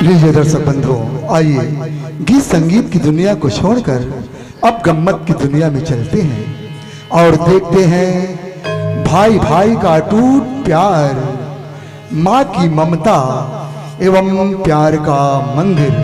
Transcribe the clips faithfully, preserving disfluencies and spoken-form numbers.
लीजिए दर्शक बंधुओं, आइए गीत संगीत की दुनिया को छोड़कर अब गम्मत की दुनिया में चलते हैं और देखते हैं भाई भाई का अटूट प्यार, माँ की ममता एवं प्यार का मंदिर।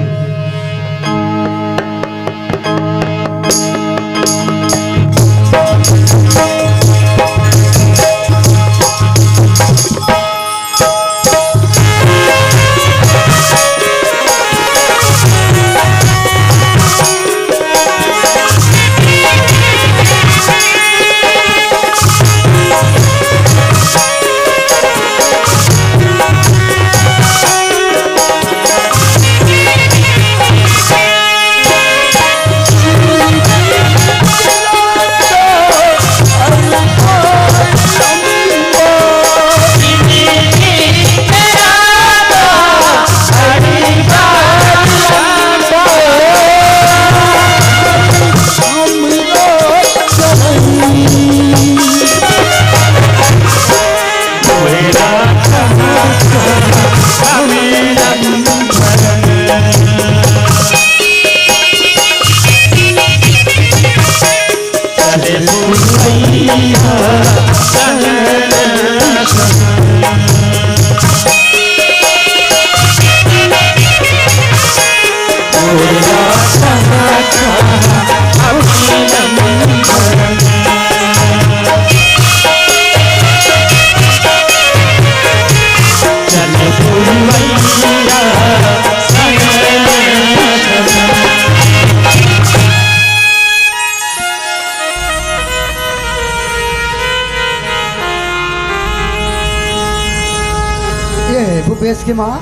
ये भूपेश के माँ,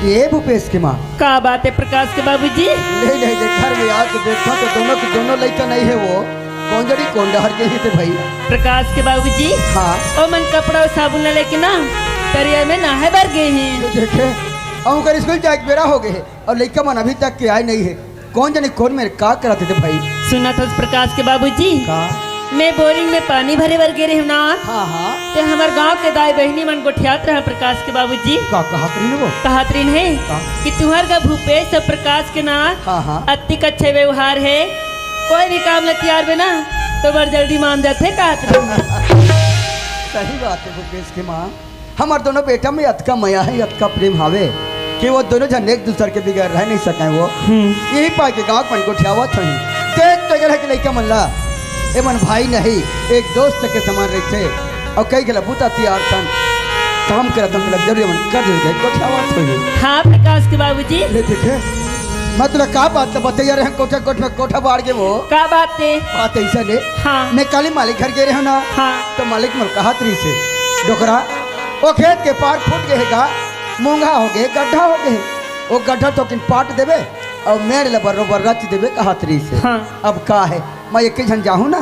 ये भूपेश के माँ। का बात है प्रकाश के बाबूजी? नहीं, नहीं, देख, घर में आके देखो तो दोनों के दोनों लइका नहीं है वो। कौन जड़ी कौन डहर के ही थे भाई? प्रकाश के बाबूजी। हाँ। ओ मन कपड़ा और साबुन ला लेके ना तरिया में नहाए बर गे ही। ये देखे, अउ ओकर स्कूल जाए के बेरा हो गए है और लइका मन अभी तक के आए नहीं है। कौन जनी कौन मेर का करत हे भाई? सुनत हस प्रकाश के बाबूजी? का? मैं बोरिंग में पानी भरे बर गे रहेंव ना। हाँ, हाँ। ते हमर गांव के दाई बहिनी मन गोठियात रहा प्रकाश के बाबूजी। का कहत रहिन वो? कहत रहिन हे का? कि तुंहर गा भूपेश अउ प्रकाश के ना हाँ, हाँ। अतिक अच्छा व्यवहार हे। कोई भी काम ला तियारबे ना तो बड़ जल्दी मान जाथे कहत रहिन। सही बात है भूपेश के माँ। हमर दोनों बेटा में अतका मया हे, अतका प्रेम हावे कि वो दोनों झन एक दूसर के बिगर रह नहीं सके वो। हम्म। यही पाय के गाँव के मन गोठियावत होही। देख तो जरा के लइका मन ला, ए मन भाई नहीं, एक दोस्त के समान रहिथे। अउ कई घला बूता तियार थन, काम करत हन, मतलब जरूरी मन कर दे के गोठियावत होही। हाँ प्रकाश के बाबूजी। ले देखे, मैं तुला का बात तो बतैया रहे, कोठा कोठ में कोठा बाढ़ गे वो। का बात हे? बात ऐसा ले, हाँ। मैं काली मालिक घर गे रहेंव ना, हाँ। तो मालिक मोर कहत रहिस हे, "डोकरा, ओ खेत के पार फूट गे हे गा, मूंगा हो गे, गड्ढा हो गे हे, ओ गड्ढा तो किन पाट देबे अउ मेड़ ल बरोबर रच देबे," कहत रहिस हे। हाँ। अब का हे, मैं एक झन जाहूँ ना,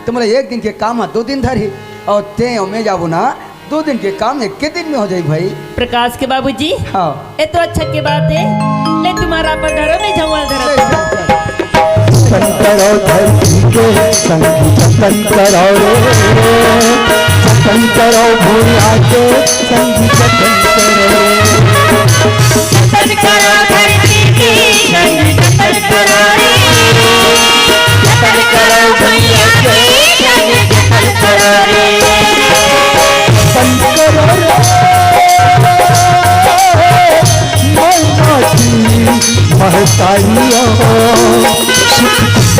तो मोला एक दिन के काम ह दो दिन धरही, अउ ते अउ मैं जाबो ना, दो दिन के काम एक के दिन में हो जाही भाई। प्रकाश के बाबूजी। हाँ। ए तो अच्छा के बात हे। ले तुम्हारा पर धरो, मैं झंगवा धरो। ले, ले, ले। जतन करो धरती के संग जतन करो रे, जतन करो भुइयां के संग जतन करो रे। जतन करो धरती के संग जतन करो रे, जतन करो भुइयां के संग जतन करो रे। जतन करो रे, महतारी महतारिया,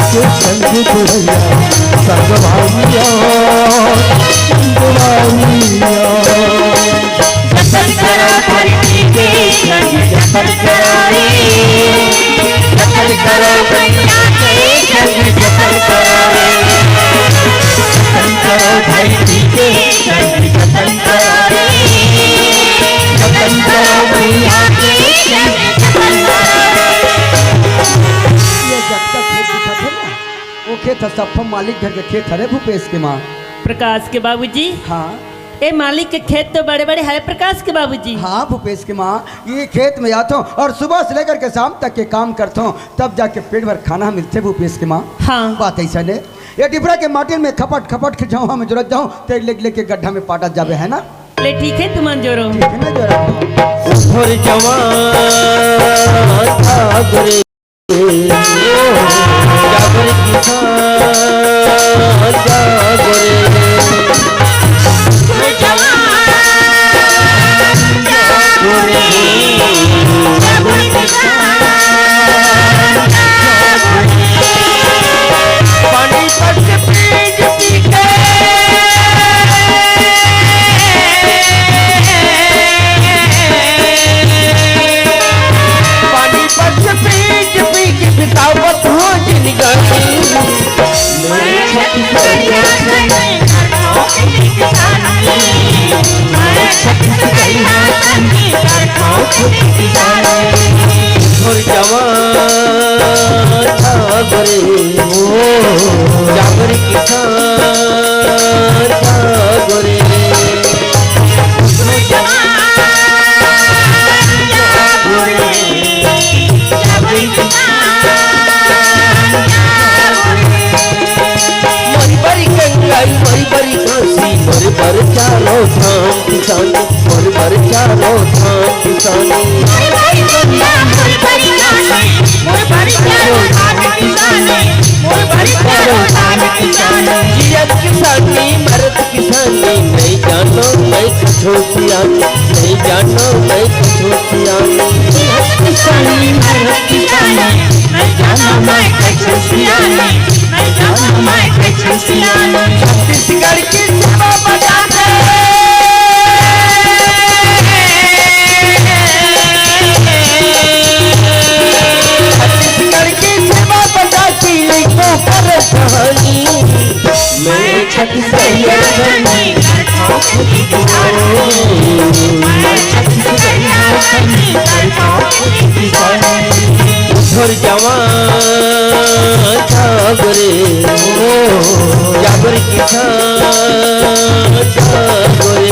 सुख दुख के संग बुढ़ैया, संग भाइया, दुआरिया। जतन करो धरती के संग जतन करो रे, जतन करो भुइयां के संग जतन करो रे, जतन करो धरती के संग जतन करो रे, जतन करो भुइयां के संग जतन करो रे। ये जतका खेत दिखत हे ना, वो खेत ह सफा मालिक घर के खेत हरे भूपेश के माँ। प्रकाश के बाबूजी। हाँ। ए मालिक के खेत तो बड़े-बड़े हरे प्रकाश के बाबूजी। हाँ भूपेश के माँ, ये खेत में आथों अउ सुबह से लेकर के शाम तक के काम करथों, तब जाके पेट भर खाना मिलथे भूपेश के माँ। हाँ। बात ऐसा ने, ये डिबरा के माटी में खपट खपट के जाऊँ, हम जरूरत जाऊँ, तेल लेके गड्ढा में पाटत जाबे, है ना? ले ठीक है, तुमन जोरो। ठीक है ना, जोरा। उधर जवान था गोरे, जागर किसान जागरे। पानी पत पीज पी के, पानी पत पीज पी के बितावत हो जिंदगानी। मोर जवान जागरे, ओ जागरे किसान जागरे। मोरी बरी कंगाई, मोरी बरी खांसी, मोरे बर चारों धाम किसानी, मोरे बर चारों धाम किसानी। जियत किसानी, मरत किसानी, नहीं जानो मैं कुछो सियानी, नहीं जानो मैं कुछो सियानी। किसानी, मरत किसानी, मैं जानो मैं कुछो सियानी, मैं जानो मैं कुछो सियानी। छत्तीसगढ़ की सेवा बजाते, छत्तीसगढ़ की सेवा बजाती नहीं तो परेशानी। मैं छत्तीसगढ़िया नहीं, मैं छत्तीसगढ़िया नहीं, उधर जवान जागरे, ओ जागर किसान जागरे।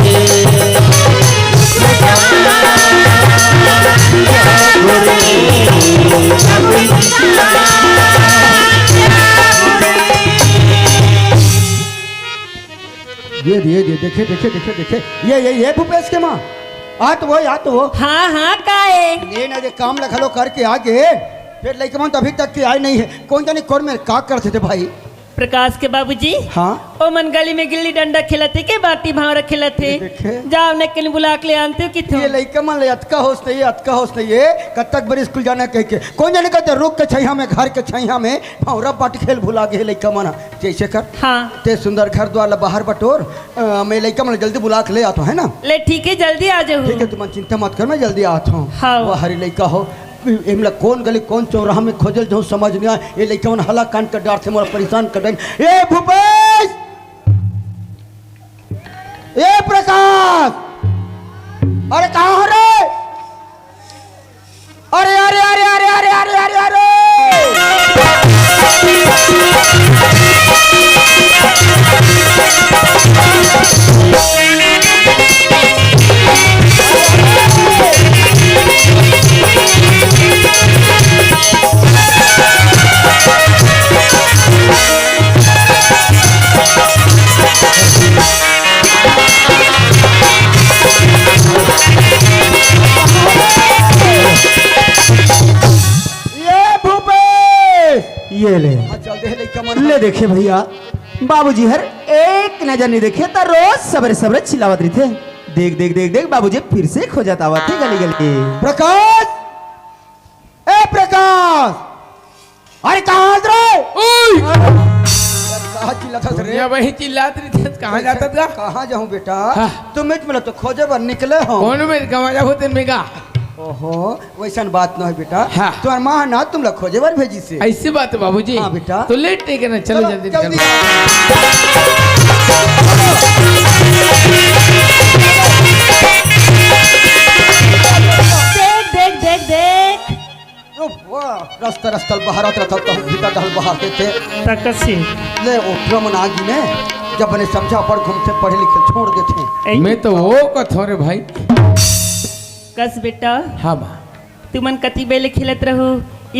ये, ये, ये, देखे, देखे, देखे, देखे, ये, ये, ये भूपेश के माँ, आ तो वो, आ तो वो। हाँ, हाँ, का है? ये ना, ये काम लखलो करके आ गए, फिर लइका मन तो अभी तक के आए नहीं है। कौन जाने कौन में का करते थे भाई? प्रकाश के बाबूजी। हाँ? ओ मन गली में गिल्ली डंडा खेलत हे के बाटी भांवरा खेलत हे? देखे। जाओ न कन बुला के ले आनते हो किथो। ये लइका मन ले अतका होश नहीं है, अतका होश नहीं है। कब तक बड़ी स्कूल जाना कह के। कौन जाने कहते रुख के छैया में, घर के छैया में भांवरा बाटी खेल भुला गए लइका मन। जैसे कर। हाँ। ते सुंदर घर द्वार ला बाहर बटोर। अ, मैं लइका मन जल्दी बुला के ले आत हूँ, है ना? ले ठीक है, जल्दी आ जाओ। ठीक है, तुमन चिंता मत कर, मैं जल्दी आत हूँ। हाँ। वो हरी लइका हो, एमला कौन गली कौन चौराहा में खोजल जाऊं समझ नहीं आए। ये लइका मन हला कांड कर डारथे, मोला परेशान कर डारथे। ए भूपेश, ए प्रकाश, अरे कहाँ हो रे? अरे, अरे, अरे, अरे, अरे, अरे, अरे, अरे। ये भूपेश! ये ले। हाँ, चल दे, लइका मन। ले देखे भैया, बाबूजी हर एक नजर नहीं देखे, त रोज सबरे सबरे चिल्लावत रहिथे। देख, देख, देख, देख, बाबूजी फिर से खोजत आवत हे गली गली। प्रकाश! ए प्रकाश! अरे कहाँ हस रे? ओए! कहाँ चिल्लात हस रे? दुनिया वही चिल्लात रहिथे, कहाँ जात हस गा? कहाँ जाहूँ बेटा? हाँ। तुम इच मतलब तो खोजे बर निकले हो। कौन में गवा जाबो तेन में गा? ओहो, वैसन बात न है बेटा। हाँ। तुम्हार माँ ना तुम लोग खोजे बर भेजिस हे। ऐसी बात है बाबूजी। हाँ बेटा। तो लेट नहीं करना, चलो चलो, जल्दी जल्दी। निकलो। देख, देख, देख, देख। ओ, वाह, रास्ता, रास्ता ल बहारत रहिथव, तहूँ भीतर डहर बहार देथे। तकसी। ले, ओ, ओकरा मन आगी में, जब बने समझा पढ़ घूमथे, पढ़े लिखे छोड़ देथे। ए? मैं तो वो कथों रे भाई। कस बेटा। हाँ माँ। तुमन कति बेले खेलत रहू,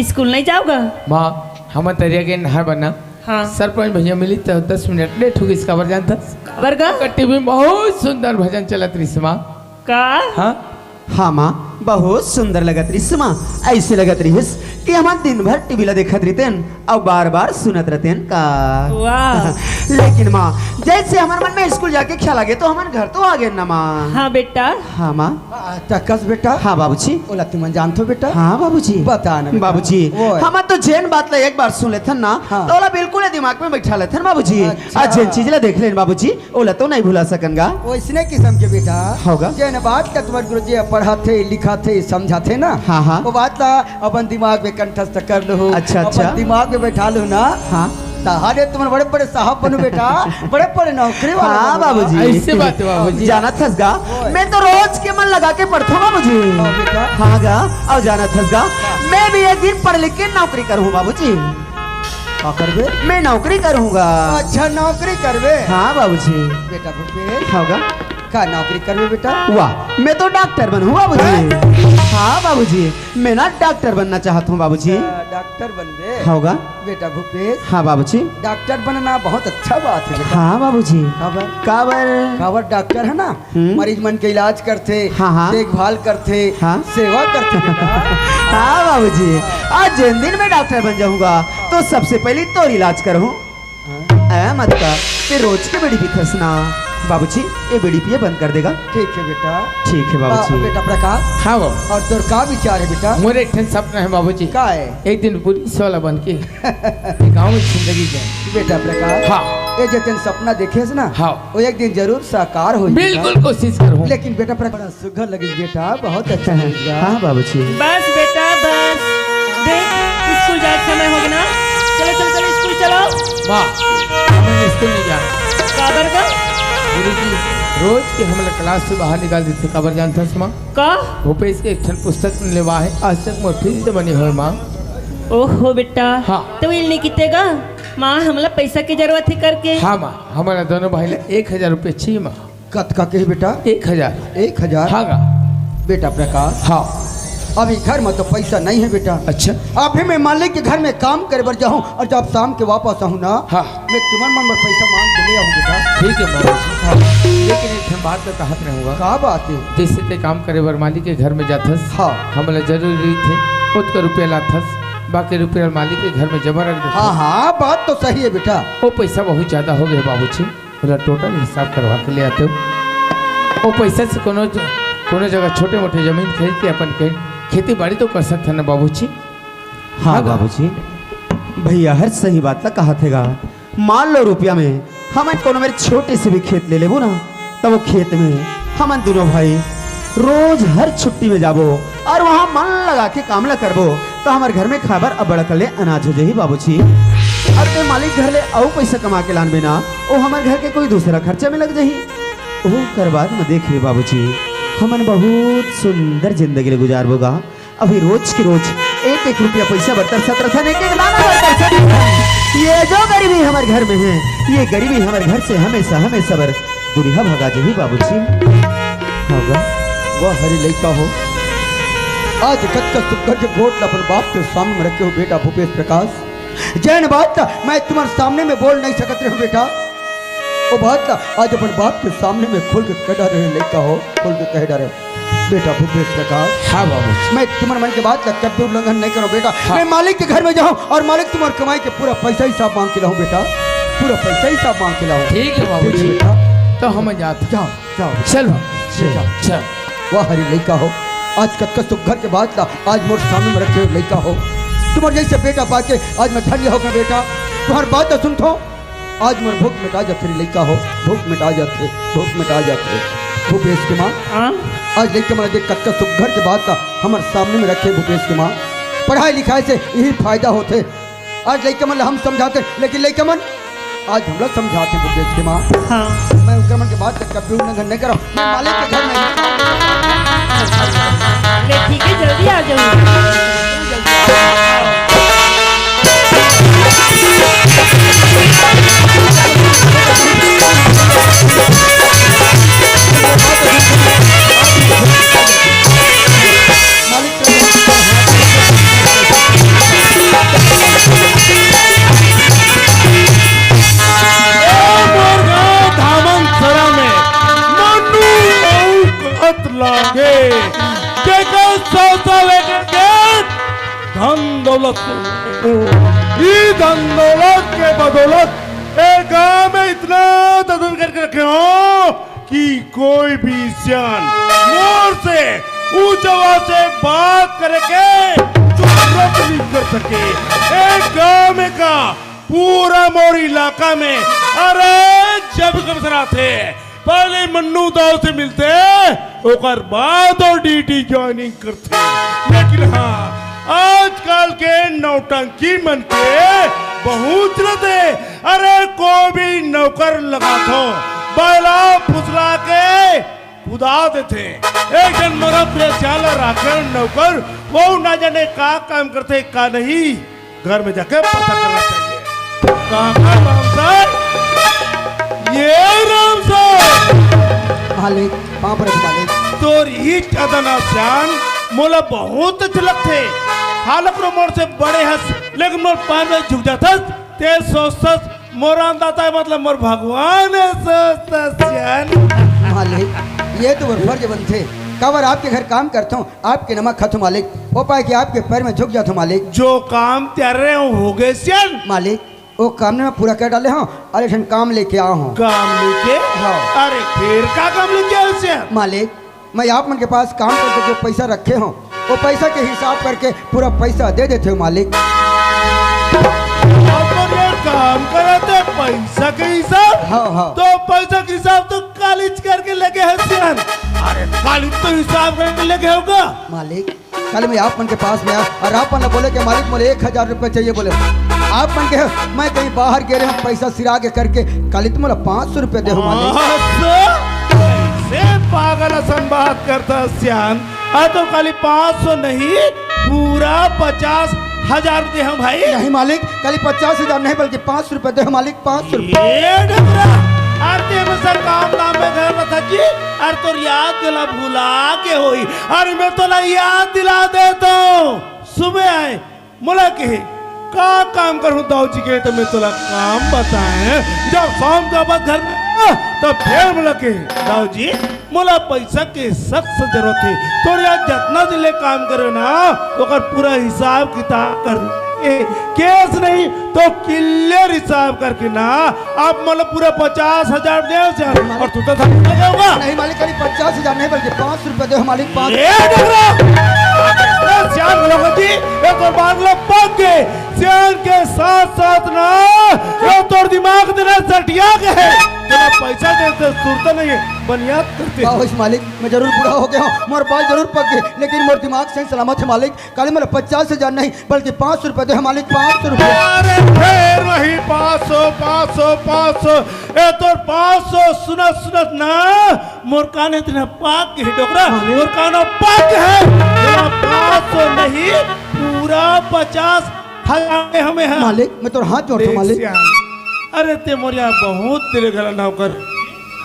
स्कूल नहीं जाओगा? माँ, हमन तरिया के नहर बना, हाँ। सरपंच भैया मिली त दस मिनट लेट हो गइस, काबर जानथस? काबर गा? टीवी में बहुत सुंदर भजन चलत रिहिस माँ। का? हाँ। हाँ माँ, बहुत सुंदर लगत रिहिस माँ। अइसे लगत रिहिस कि हमन दिन भर टीवी ला देखत रहितेन अउ बार-बार सुनत रहितेन का। वाह। लेकिन माँ, जइसे हमर मन में स्कूल जाके ख्याल आगे त हमन घर तो आगेन ना माँ। हाँ बेटा। हाँ माँ। आ, त कस बेटा? हाँ बाबूजी। ओला तुमन जानथो बेटा? हाँ बाबूजी। बता ना बेटा। बाबूजी, ओए। हमन तो जेन बात ला एक बार सुन लेथन ना, हाँ। त ओला बिल्कुल दिमाग में बइठा लेथन बाबूजी। अच्छा। आ जेन चीज ला देख लेन बाबूजी, ओला तो नइ भुला सकन गा। ओइसने किसम के बेटा, होगा। जेन बात ला तुमर गुरुजी पढ़ाथे, लिखाथे, समझाथे ना, हाँ, हाँ। ओ बात ला अपन दिमाग में कंठस्थ कर लूँ, अच्छा, अच्छा। अपन दिमाग में बइठा लूँ ना, हाँ। तहारे तुमन बड़े-बड़े साहब बनू बेटा, बड़े-बड़े नौकरी वाला हाँ, बनू। बाबूजी। अइसे बात हे, बाबूजी। जानत हस गा, ओए। मैं तो रोज के मन लगा के पढ़थों, बाबूजी। हाँ, बेटा। हाँ गा, अउ जानत हस गा, हाँ। मैं भी एक दिन पढ़ लिख के नौकरी करहूँ, बाबूजी। का करबे? मैं नौकरी करहूँ गा। अच्छा, नौकरी करबे? हाँ, बाबूजी। बेटा भूपेश। हाँ गा। का नौकरी करबे, बेटा? वाह, मैं तो डॉक्टर बनहूँ, बाबूजी। हैं? हाँ, बाबूजी, मैं ना डॉक्टर बनना चाहत हूँ, बाबूजी। अच्छा, डॉक्टर बनबे? हाँ गा। बेटा भूपेश। हाँ, बाबूजी। डॉक्टर बनना बहुत अच्छा बात हे, बेटा। हाँ, बाबूजी। काबर? काबर? काबर डॉक्टर हे ना, हम्म। मरीज मन के इलाज करथे, हाँ, हाँ। देखभाल करथे, हाँ। सेवा करथे, बेटा। हाँ, बाबूजी। आज जेन दिन मैं डॉक्टर बन जाहूँ गा, त सबसे पहिली तोर इलाज करहूँ। हाँ। ए, मत कर, तें रोज के बीड़ी पीथस ना। बाबूजी, ए बीड़ी पिए बंद कर दे गा। ठीक हे बेटा। ठीक हे बाबूजी। आ, बेटा प्रकाश। हाँ बाबू। अउ तोर का विचार हे बेटा? मोर एक ठन सपना हे बाबूजी। का हे? एक दिन पुलिस वाला बन के गाँव में जिंदगी जाए। बेटा प्रकाश। हाँ। ए जे तें सपना देखे हस ना, हाँ। ओ एक दिन जरूर साकार होही बेटा। बिल्कुल कोशिश करहूँ। लेकिन बेटा प्रकाश, सुघर लगिस बेटा, बहुत अच्छा लगिस गा। हाँ बाबूजी। बस बेटा बस, देख स्कूल जाए के समय होगे ना, चलो चलो चलो स्कूल चलो। माँ, हमन स्कूल नइ जान। काबर गा? गुरुजी रोज के हमला क्लास से बाहर निकाल देथे, काबर जानथस माँ? का? भूपेश के एक ठन पुस्तक नइ लेवाए हे, आज तक मोर फीस नइ बने होए माँ। ओहो बेटा, हाँ। त इल नइ किते गा, माँ हमला पइसा के जरूरत हे करके। हाँ माँ, हमला दोनों भाई ला एक हजार रुपया चाहिए माँ। कतका कहे बेटा? एक हजार। एक हजार? हाँ गा। बेटा प्रकाश। हाँ। अभी घर में तो पइसा नइ हे बेटा। अच्छा। अभी मैं मालिक के घर में काम करे बर जाहूँ अउ जब शाम के वापस आहूँ ना, हाँ। मैं तुमन मन बर पइसा मांग के ले आहूँ बेटा। ठीक हे बाबूजी। हाँ। लेकिन एक ठन बात तो कहत रहूँगा। का बात हे? जइसे तें काम करे बर मालिक के घर में जाथस, हाँ। हमला जरूरी रहिथे, ओतका रुपया लाथस, बाकी रुपया मालिक के घर में जमा रख देथस। हाँ, हाँ, बात तो सही हे बेटा। ओ पइसा बहुत ज्यादा होगे बाबूजी। ओला टोटल हिसाब करवा के ले आतेंव। ओ पइसा से कोनो ज-, कोनो जगह छोटे मोटे जमीन खरीद के अपन के खेती बाड़ी तो कर सकथन ना बाबूजी। हाँ हाँ। बाबूजी, भैया हर सही बात ला कहत हे गा। मान लो रुपया में हमन कोनो मेर छोटे से भी खेत ले लेबो ना, त ओ खेत में हमन दूनों भाई रोज हर छुट्टी में जाबो अउ वहाँ मन लगा के काम ला करबो, त हमर घर में खाए बर अब्बड़ अकन ले अनाज हो जाही बाबूजी। अउ तें मालिक घर ले अउ पइसा कमा के लानबे ना, ओ हमर घर के कोई दूसरा खर्चा में लग जाही। ओकर बाद में देखबे बाबूजी, हमन बहुत सुंदर जिंदगी ले गुजारबो गा। अभी रोज के रोज एक एक रुपया पइसा बर तरसत रथन, एक एक दाना बर तरसत रथन। ये जो गरीबी हमर घर में हे, ये गरीबी हमर घर से हमेशा, हमेशा बर दुरिहा भगा जाही बाबूजी। हाँ गा। वाह रे लइका हो, आज कतका सुघर के गोठ ला अपन बाप के सामने में रखे हो बेटा भूपेश प्रकाश। जेन बात ला मैं तुम्हर सामने में बोल नइ सकत रहेंव बेटा, ओ बात ला आज अपन बाप के सामने में खुल के कह डारे लइका हो, खुल के कह डारे। बेटा भूपेश प्रकाश। हाँ बाबू। मैं तुम्हर मन के बात ला कभी उल्लंघन नइ करंव बेटा। हाँ। मैं मालिक के घर में जाहूँ अउ मालिक तुम्हर कमाई के पूरा पइसा हिसाब मांग के लाहूँ बेटा, पूरा पइसा हिसाब मांग के लाहूँ। ठीक हे बाबूजी। ठीक हे बेटा। त हमन जात हन। जाओ, जाओ। चल बाबू। चल। जाओ। चल। वाह रे लइका हो, आज कतका सुघर के बात ला आज मोर सामने में रखे हो लइका हो। तुम्हर जइसे बेटा पाके आज मैं धन्य हो गेंव बेटा। तुम्हर बात ला सुनथों, आज मोर भूख मिटा जाथे रे लइका हो, भूख मिटा जाथे, भूख मिटा जाथे। भूपेश के माँ, हाँ? आज लइका मन देख कतका सुघर के बात ला हमर सामने में रखे भूपेश के माँ। पढ़ाई लिखाई से यही फायदा होथे। आज लइका मन ला हम समझाथन, लेकिन लइका मन आज हमला समझाथे भूपेश के माँ। हाँ। मैं उनकर मन के बात ला कभी उल्लंघन नइ करंव। मैं मालिक के घर में ही। ले ठीक हे, जल्दी आ जाहूँ। के, जेकर सौ सौ एकड़ के धन दौलत, ई धन दौलत के बदौलत ए गांव में इतना ददन करके रखे हों कि कोई भी सियान मोर से ऊंचा आवाज से बात करे के जरूरत नहीं कर सके। ए गांव में का पूरा मोर इलाका में, अरे, जब कम सराथे पहले मन्नू दाऊ से मिलथे, ओकर बाद ओ ड्यूटी ज्वाइनिंग करथे। लेकिन हाँ, आजकल के नौटंकी मन के बहुत चलत हे। अरे, कोई भी नौकर लगाथो, बैला फुसला के कुदा देथे। एक झन मोर प्रेसियान ला राखे नौकर, वो ना जाने का काम करथे, का नहीं। घर में जाके पता करना चाहिए। कहाँ है राम साहब? ये राम साहब! मालिक, पाँव परत मालिक। तोर इही अदा ना सियान मोला बहुत अच्छा लगथे। हालत रो मोर से बड़े हस, लेकिन मोर पैर में झुक जाथस। ते सोचथस मोर अन्नदाता है, मतलब मोर भगवान है, सोचथस सियान। मालिक, ये तो मोर फर्ज बनथे। काबर आपके घर काम करथों, आपके नमक खाथों मालिक, ओ पाय कि आपके पैर में झुक जाथों मालिक। जो काम तैयार रहे हो, हो गए सियान? मालिक, ओ काम ने मैं पूरा कर डाले हों, अउ एक ठन काम लेके आए हों। काम लेके? हाँ। अरे, फिर का काम लेके आए सियान? मालिक, मैं आप मन के पास काम करके जो पैसा रखे हों, ओ पैसा के हिसाब करके पूरा पैसा दे देते हों मालिक। अपन ये काम करत हे पैसा के हिसाब? हाँ, हाँ। तो पैसा के हिसाब तो कालिच करके लेगे हस सियान। अरे, कालिच तो हिसाब करके लेगे होगा। मालिक, काली मैं आप मन के पास में आया अउ आप मन ला बोले कि मालिक मोला एक हजार रुपया चाहिए बोले। आप मन के मैं कहीं बाहर गे रहेंव पैसा सिरा के करके, काली तो मोला पाँच सौ रुपया देहू मालिक। पाँच सौ? कैसे पागल असन बात करथस सियान? हाँ तो काली पाँच सौ नहीं, पूरा पचास हजार देहू भाई। नहीं मालिक, काली पचास हजार नहीं बल्कि पाँच सौ रुपया देहू मालिक। पाँच सौ रुपया। ए डोकरा, अरे ते हमेशा काम धाम में घर रहता जी, अरे तोर याद दिला भुला के होही, अरे मैं तोला याद दिला देता हूँ। सुबह आए, मोला कहे, का काम करहूँ दाऊ जी के, तो मैं तोला काम बताए। जब शाम का बाद घर में आया, तब फिर मोला कहे, दाऊ जी, मोला पैसा के सख्त जरूरत हे। तोर यहाँ जतना दिन ले काम करे ना, ओकर पूरा हिसाब किताब कर ए, cash नहीं तो clear हिसाब करके ना, आप मोला पूरा पचास हजार देव सियान, अउ तू तो धन लगे होगा। नहीं मालिक, खाली पचास हजार नहीं बल्कि पाँच सौ रुपया देव मालिक, पाँच। ए डोकरा, ए सियान लोग जी, ए तोर बात ला पक के, सियान के साथ साथ ना, ये तोर दिमाग देना सटिया के है। तेरा पैसा देते सुरता नहीं है, बनियाद करते। बाबूश मालिक, मैं जरूर बूढ़ा हो गया हूँ, मोर बाल जरूर पक गए, लेकिन मोर दिमाग सही सलामत है मालिक। काली मोला पचास हजार नहीं बल्कि पाँच सौ रुपया देव मालिक, पाँच सौ रुपया। अरे फिर वही पाँच सौ, पाँच सौ, पाँच सौ। ए तोर पाँच सौ सुनत सुनत ना मोर कान इतना पाक है डोकरा, मालिक। मोर कान पाक है। तेरा पाँच सौ नहीं, पूरा पचास हजार हमें है। मालिक, मैं तोर हाथ जोड़ता हूँ, देख मालिक। सियान, अरे ते मोर यहाँ बहुत दिल घला नौकर।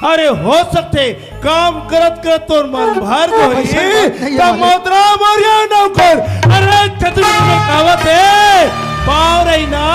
अरे हो सकथे काम करत करत तोर मन भर गे होही। अइसन बात नहीं है त मालिक। मोतरा मोर यहाँ नौकर। अरे छतरी में कहावत हे, पाँव रही ना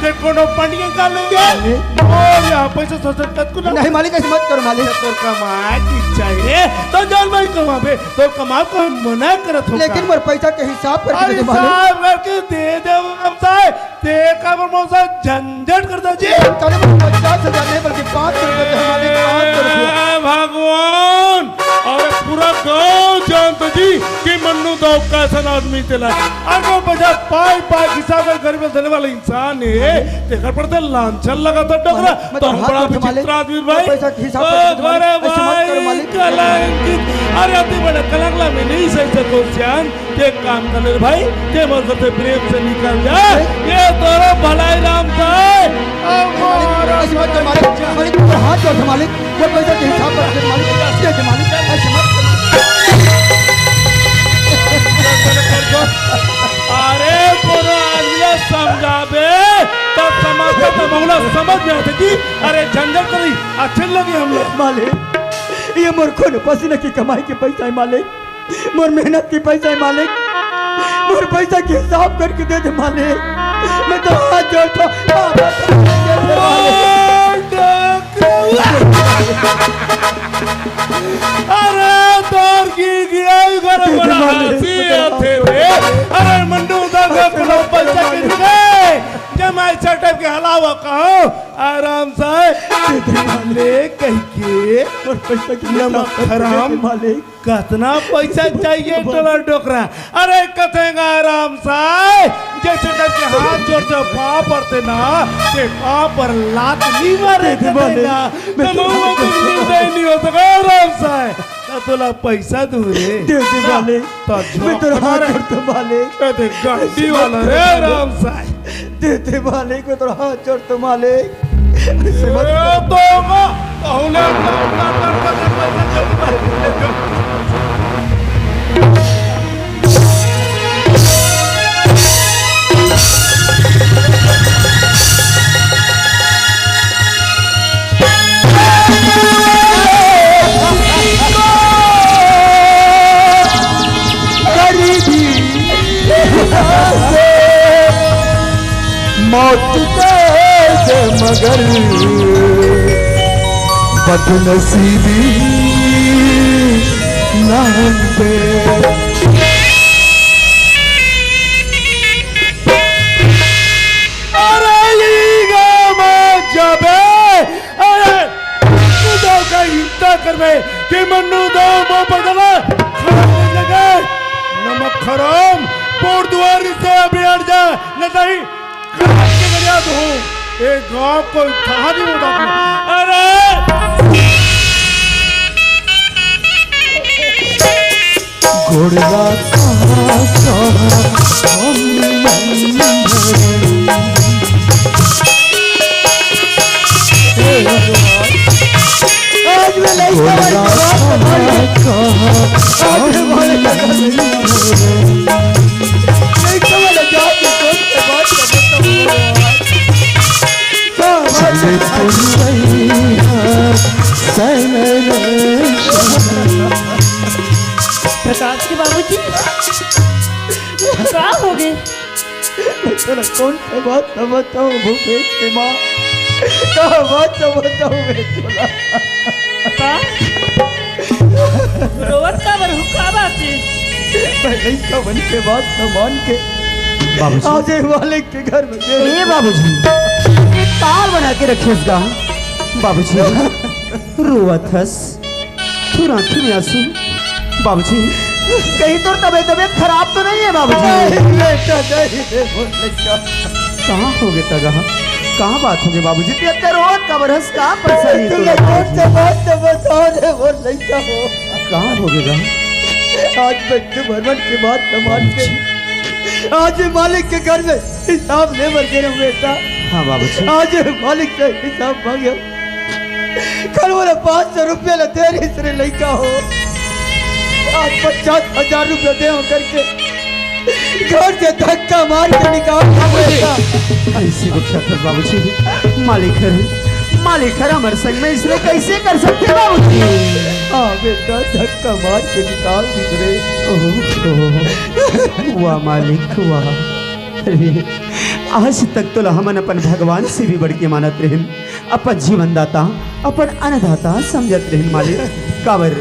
ते कोनो पंडिया का लेंगे। नहीं। मोर यहाँ पैसा सोचत कत को ना। नहीं मालिक, ऐसे मत करो मालिक। तोर कमाए की इच्छा हे तो जान भाई कमाबे, तोर कमाए को मना करत हों लेकिन का? मोर पैसा के हिसाब करके अरे दे दे मालिक। हिसाब करके दे दे हम साहब। ते काबर मोर साथ झंझट करता जी? काली मोला पचास हजार नहीं बल्कि पाँच सौ रुपया देव मालिक, पाँच सौ रुपया। ए भगवान, अरे पूरा गांव जानता जी कि मन्नू दाऊ कैसन आदमी तेला। अगर पैसा पाई पाई हिसाब कर गरीब देने वाला इंसान हे, तेकर पर ते लांछन लगाता डोकरा। मैं तो तोर हाथ बड़ा जोड़ता हूँ मालिक, विचित्र आदमी भाई। पैसा के हिसाब ओ, करके दे मालिक, अरे ऐसे मत करो भाई, मालिक। कलंकित। अरे अति बड़ा कलंक ला मैं नहीं सही सको सियान। ते एक काम कर ले रे भाई, ते मोर घर से प्रेम से निकल जा। ये तोरो भलाई राम का है। अब मारो ऐसे मत कर मालिक, मालिक, तोर हाथ जोड़ता हूँ मालिक, मोर पैसा के हिसाब कर दे मालिक, दे दे मालिक, ऐसे मत कर। अरे कोनो आदमी ला समझाबे, तब समझता, तब ओला समझ में आथे कि अरे झंझट करी, अच्छे लगे हम लोग। मालिक, ये मोर खून पसीना की कमाई के पैसा है मालिक। मोर मेहनत के पैसा है मालिक, मोर पैसा के हिसाब करके दे दे मालिक। मैं तो हाथ जोड़ता हूँ, हाथ जोड़ता हूँ, दे दे मालिक। अरे तोर की हंसी आथे रे। अरे मंडू दादा, पैसा के रे। जमाई चटक के हलावा कहो। आराम से। दे दे मालिक। कह के। और पैसा के नमक हराम। मालिक। कतना पैसा चाहिए टोला डोकरा? अरे कथेंगा आराम से, जैसे करके हाथ जोड़ते पाँव पड़ते ना, ते पाँव पर लात नहीं मारे दे दे मालिक। कथेंगा। मैं तो तो महुआ को नहीं दे नहीं हो सका आराम से। तो तोला पैसा दूं रे। दे दे ना, मालिक। तो मैं तो हाथ जोड़ता मालिक। ए, ते गड्डी वाला रे आराम से। दे दे मालिक, मैं तो हाथ जोड़ता मालिक। ऐसे मत ए, तो गरीबी मौत दे दे मगर बदनसीबी ना दे। अरे ई गाँव में जाबे, अरे तू तो का चिंता करबे कि मन्नू दो मो बदला खड़ा कर लगे। नमक हराम, पोर दुआरी से अभी हट जा, नहीं काट के गरिया दूं। ए गाँव को थाह नहीं होता। अरे गोड़वा कहाँ, कहाँ हम आज में नहीं गोड़वा कहाँ, कहाँ हम नहीं कमल जात के कोई के बात का मतलब हुआ। चले पुरवैया सैन रे। प्रकाश के बाबूजी, का हो गए? तोला कौन से बात न बताऊं भूपेश के माँ, का बात न बताऊं मैं तोला। का? रोवत काबर हो, का बात है? मैं लइका बन के बात न मान के बाबूजी। आज ये मालिक के घर में गए। ए बाबूजी, एक ताल बना के रखिस गा। बाबूजी, रोवत हस, तोर आँखी में आंसू। बाबूजी, कहीं तोर तबीयत, तबीयत खराब तो नहीं है बाबूजी? नहीं बेटा, नहीं रे मोर लइका। कहाँ हो गए तगा? कहाँ बात हो गए बाबूजी? तू इतना रोवत काबर हस? का परेशानी है तोला तोला कौन बाबूजी? से बात तो बताओ रे मोर लइका हो। कहाँ हो गए गा? आज बंधु भरवन के बात न मान के, आज ये मालिक के घर में हिसाब ले बर गए हूँ बेटा। हाँ बाबूजी। आज ये मालिक से हिसाब मांगे। कल बोले पाँच सौ रुपया ले दे रही तेरे लइका हो, आज पचास हजार रुपया दे हो करके घर से धक्का मार के निकाल दिया बेटा। कैसे बख्शा कर बाबूजी, मालिक है, मालिक है हमर संग में, इसने कैसे कर सकते बाबूजी? हाँ बेटा, धक्का मार के निकाल दी रे। ओहो, वाह मालिक, वाह। अरे, आज तक तो हमन अपन भगवान से भी बढ़ के मानत रहन, अपन जीवन दाता, अपन अन्नदाता समझत रहन मालिक। काबर,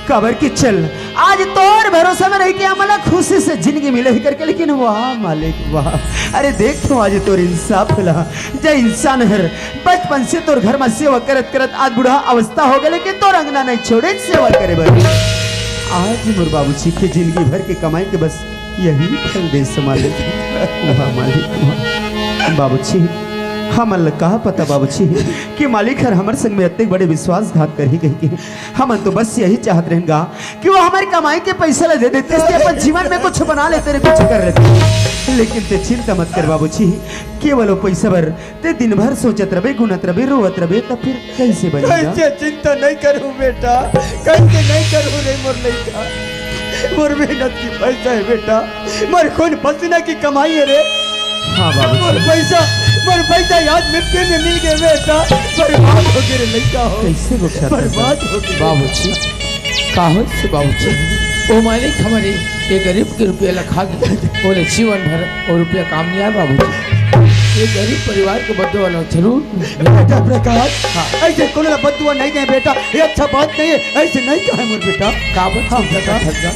काबर कि चल, आज तोर भरोसा में रह के हमन ला खुशी से जिंदगी मिले ही करके, लेकिन वाह मालिक, वाह। अरे देख तो आज तोर इंसाफ ला, जे इंसान हर बचपन से तोर घर में सेवा करत करत आज बूढ़ा अवस्था हो गए, लेकिन तोर अंगना नहीं छोड़े सेवा करे बर। आज मोर बाबूजी के जिंदगी भर के कमाई के बस यही फल दे से मालिक। वाह मालिक, वाह। बाबूजी, हमन ल का पता बाबूजी कि मालिक हर हमर संग में इतने बड़े विश्वासघात करही कही के। हमन तो बस यही चाहत रहेंगा कि वो हमारी कमाई के पैसा ला दे देते, इससे अपन जीवन में कुछ बना लेते रे, कुछ कर लेते। लेकिन ते चिंता मत कर बाबूजी, केवल वो पैसा बर ते दिन भर सोचत रबे, गुनत रबे, रोवत रबे, तब फिर कैसे बनेगा? कैसे चिंता नहीं करूं बेटा, कैसे नहीं करूं रे मोर लइका, मोर मेहनत की पैसा है बेटा, मोर खून पसीना की कमाई है रे। हाँ बाबू। मोर पैसा, मोर पैसा याद मिट्टी में मिल गए बेटा, बर्बाद हो गए रे लइका हो। कैसे बख्शा था बर्बाद हो गए। बाबूजी, का होइस बाबूजी? ओ मालिक हमरे ये गरीब के रुपया ला खा के बोले जीवन भर वो रुपया काम नहीं आए बाबूजी। ये गरीब परिवार के बदले वाला जरूर। बेटा प्रकाश, हाँ। ऐसे कोनो ला बददुआ नहीं दे बेटा, ये अच्छा बात नहीं है, ऐसे नहीं कहे मोर बेटा। का बात हाँ, है बेटा। बेटा?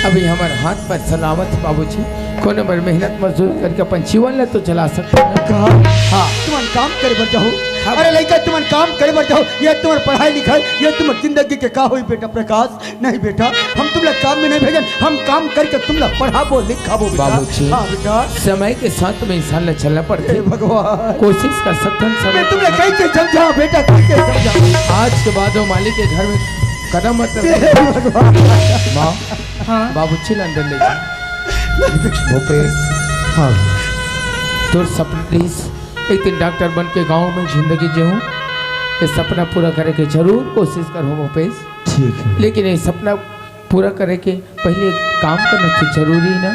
अभी हमर हाथ पैर सलामत हे बाबूजी, कोनो बर मेहनत मजदूरी करके अपन जीवन ला तो चला सकत हन। का? हाँ। तुमन काम करे बर जाहू। हाँ। अरे लइका, तुमन काम करे बर जाहू, ये तुम्हर पढ़ाई लिखाई, ये तुम्हर जिंदगी के का होई बेटा प्रकाश? नहीं बेटा, हम तुमला काम में नहीं भेजन, हम काम करके तुमला पढ़ाबो लिखाबो बेटा। बाबूजी, हाँ बेटा। समय के साथ में इंसान ला चलना पड़थे। हे भगवान। कोशिश कर सकथन समय मैं तुमला के साथ। कइसे समझाहूँ बेटा, कइसे समझाहूँ? आज के बाद वो मालिक के घर में कदम मत रख। हे भगवान। माँ, हाँ। बाबूजी ला अंदर ले जा। भूपेश, हाँ। तोर सपना रहिस, एक दिन डॉक्टर बन के गाँव में जिंदगी जीहूँ। ये सपना पूरा करे के जरूर कोशिश करहूँ भूपेश। ठीक है। लेकिन ये सपना पूरा करे के पहले एक काम करना तो जरूरी हे ना।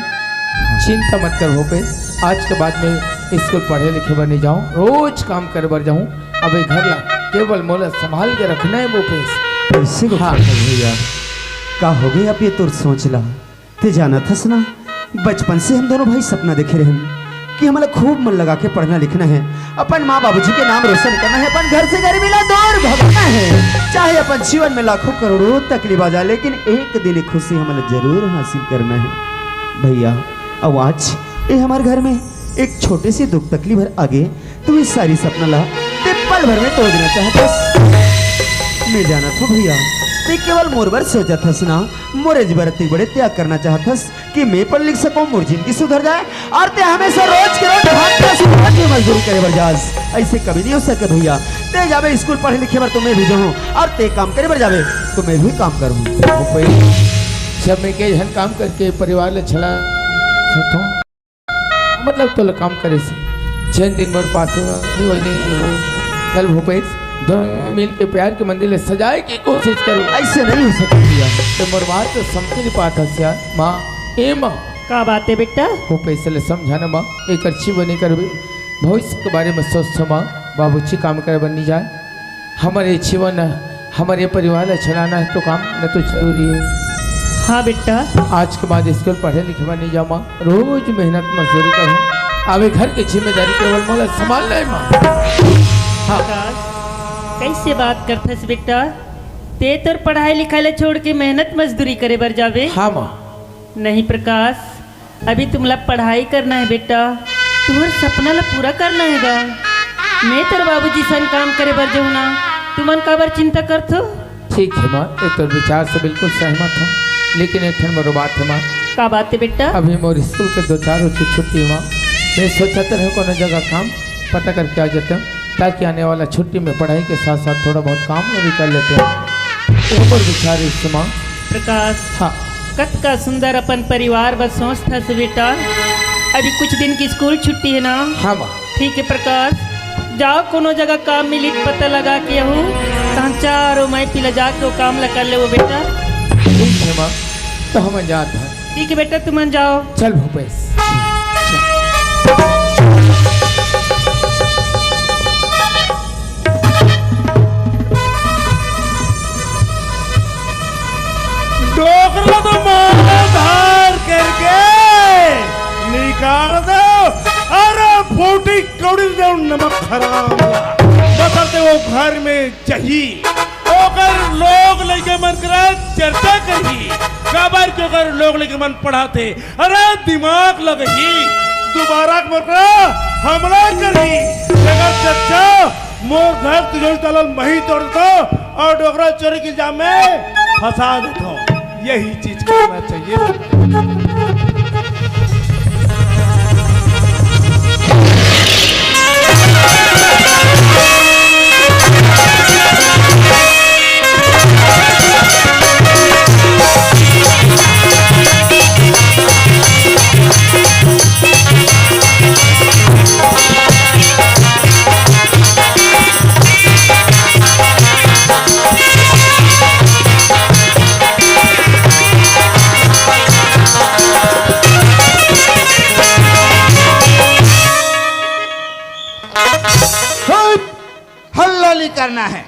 चिंता मत कर भूपेश, आज के बाद में स्कूल पढ़े लिखे बर नहीं जाहूँ, रोज काम करे बर जाहूँ। अब ये घर ला केवल मोला संभाल के रखना हे भूपेश। कैसे को हाँ। भैया, का हो गया अब ये तोर सोच ला? ते जानत हस ना, बचपन से हम दोनों भाई सपना देखे रहन कि हमला खूब मन लगा के पढ़ना लिखना हे, अपन माँ बाबूजी के नाम रोशन करना हे, अपन घर से गरीबी ला दूर भगाना हे। चाहे अपन जीवन में लाखों करोड़ों तकलीफ आ जाए, लेकिन एक दिन ये खुशी हमला जरूर हासिल करना हे भैया। अउ आज ये हमर घर में एक छोटे से दुख तकलीफ हर आगे तू ये सारी सपना ला ते पल भर में तोड़ देना चाहत हस। मैं जानत हूँ भैया, ते केवल मोर बर सोचत हस ना, मोरे बर ते बड़े त्याग करना चाहत हस कि मैं पढ़ लिख सकूँ, मोर जिंदगी सुधर जाए, अउ ते हमेशा रोज के रोज भागता से रोज में मजदूरी करे बर जास। ऐसे कभी नहीं हो सके भैया। ते जाबे स्कूल पढ़े लिखे बर तो मैं भी जाहूँ, अउ ते काम करे बर जाबे तो मैं भी काम करहूँ। भूपेश, जब मैं कई झन काम करके परिवार ले चला सकता हूँ, मतलब तोला काम करे से जेन दिन मोर पास में नहीं होय नहीं। चल भूपेश, दोनों मिल के प्यार के मंदिर ले सजाए की कोशिश करूँ। ऐसे नहीं हो सकत भैया। तो मोर बात तो समझ नहीं पात हस यार। माँ, ए माँ। का बात हे बेटा? भूपेश ले समझा ना माँ, एक अच्छी बनी करबे। भविष्य के बारे में सोच माँ, बाबूजी काम करे बर नहीं जाए। हमर ये जीवन, हमर ये परिवार ला चलाना हे तो काम न तो जरूरी हे। हाँ बेटा। आज के बाद स्कूल पढ़े लिखे बर नहीं जामा, रोज मेहनत मजदूरी करहूँ। अब ये घर के जिम्मेदारी केवल मोला संभालना हे माँ। हाँ। प्रकाश, कैसे बात करथस बेटा? ते तोर पढ़ाई लिखाई ला छोड़ के मेहनत मजदूरी करे बर जाबे? हाँ माँ। नहीं प्रकाश, अभी तुमला पढ़ाई करना हे बेटा, तुम्हर सपना ला पूरा करना हे गा। मैं तोर बाबूजी सन काम करे बर जाहूँ ना, तुमन काबर चिंता करथो? ठीक हे माँ, ये तोर विचार से बिल्कुल सहमत हूँ, लेकिन एक ठन मोरो बात हे माँ। का बात हे बेटा? अभी मोर स्कूल के दो चार रोज की छुट्टी हे माँ, मैं सोचत रहे कोनो जगह काम पता करके आ जाते हूँ, ताकि आने वाला छुट्टी में पढ़ाई के साथ साथ थोड़ा बहुत काम भी कर लेते हूँ। ये मोर विचार हे माँ। प्रकाश, हाँ। कतका सुंदर अपन परिवार बर सोचथस बेटा। अभी कुछ दिन की स्कूल छुट्टी हे ना? हाँ माँ। ठीक हे प्रकाश, जाओ कोनो जगह काम मिली त पता लगा के आहू, तहाँ चारों माई पिला जाके वो काम ला कर लेवो बेटा। ठीक हे माँ, तो हम जात हन। ठीक हे बेटा, तुमन जाओ। चल भूपेश। डोकरा तो मार धार करके निकाल दो। अरे फूटी कौड़ी दे नमक हराम ला। बतलते वो घर में चाहिए। ओकर लोग लइके मन करा चर्चा करही। काबर के ओकर लोग लइके मन पढ़ाथे। अरे दिमाग लगही। दोबारा मोर करा हमला करही। अगर चर्चा मोर घर तिजोरी ताला ल मही तोड़ देथों अउ डोकरा चोरी के इल्जाम में फंसा देथों। यही चीज करना चाहिए। हल्ला नहीं करना है।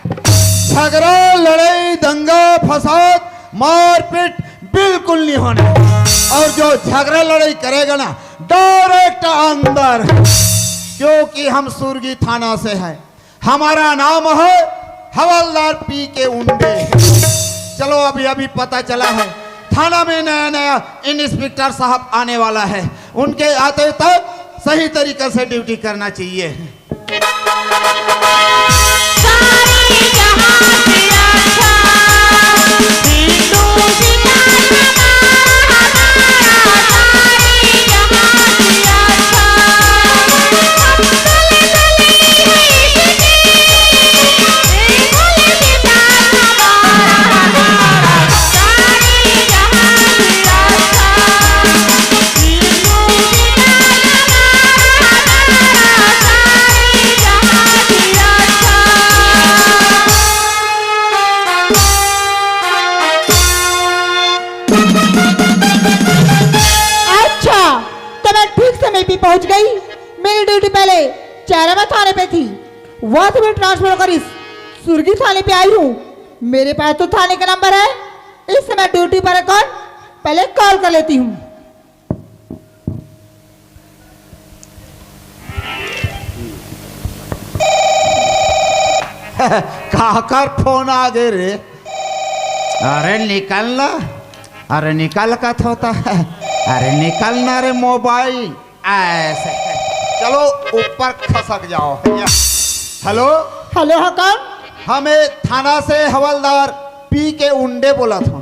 झगड़ा, लड़ाई, दंगा, फसाद, मारपीट बिल्कुल नहीं होना है। और जो झगड़ा लड़ाई करेगा ना, डायरेक्ट अंदर, क्योंकि हम सुरगी थाना से हैं। हमारा नाम है हवलदार पी के उंडे। चलो, अभी अभी पता चला है, थाना में नया नया इंस्पेक्टर साहब आने वाला है, उनके आते तक सही तरीके से ड्यूटी करना चाहिए। अच्छा, तो मैं ठीक समय पे पहुंच गई। मेरी ड्यूटी पहले चारामा थाने पे थी, वहां से मैं ट्रांसफर होकर इस सुरगी थाने पे आई हूँ। मेरे पास तो थाने का नंबर है, इस समय ड्यूटी पर है कौन, पहले कॉल कर लेती हूँ। काकर फोन आ गए रे? अरे निकल ना, अरे निकल कथों त, अरे निकल ना रे मोबाइल। ऐसे चलो ऊपर खसक जाओ। या। हेलो, हेलो, हाँ कौन? हमें थाना से हवलदार पी के उंडे बोलत हों।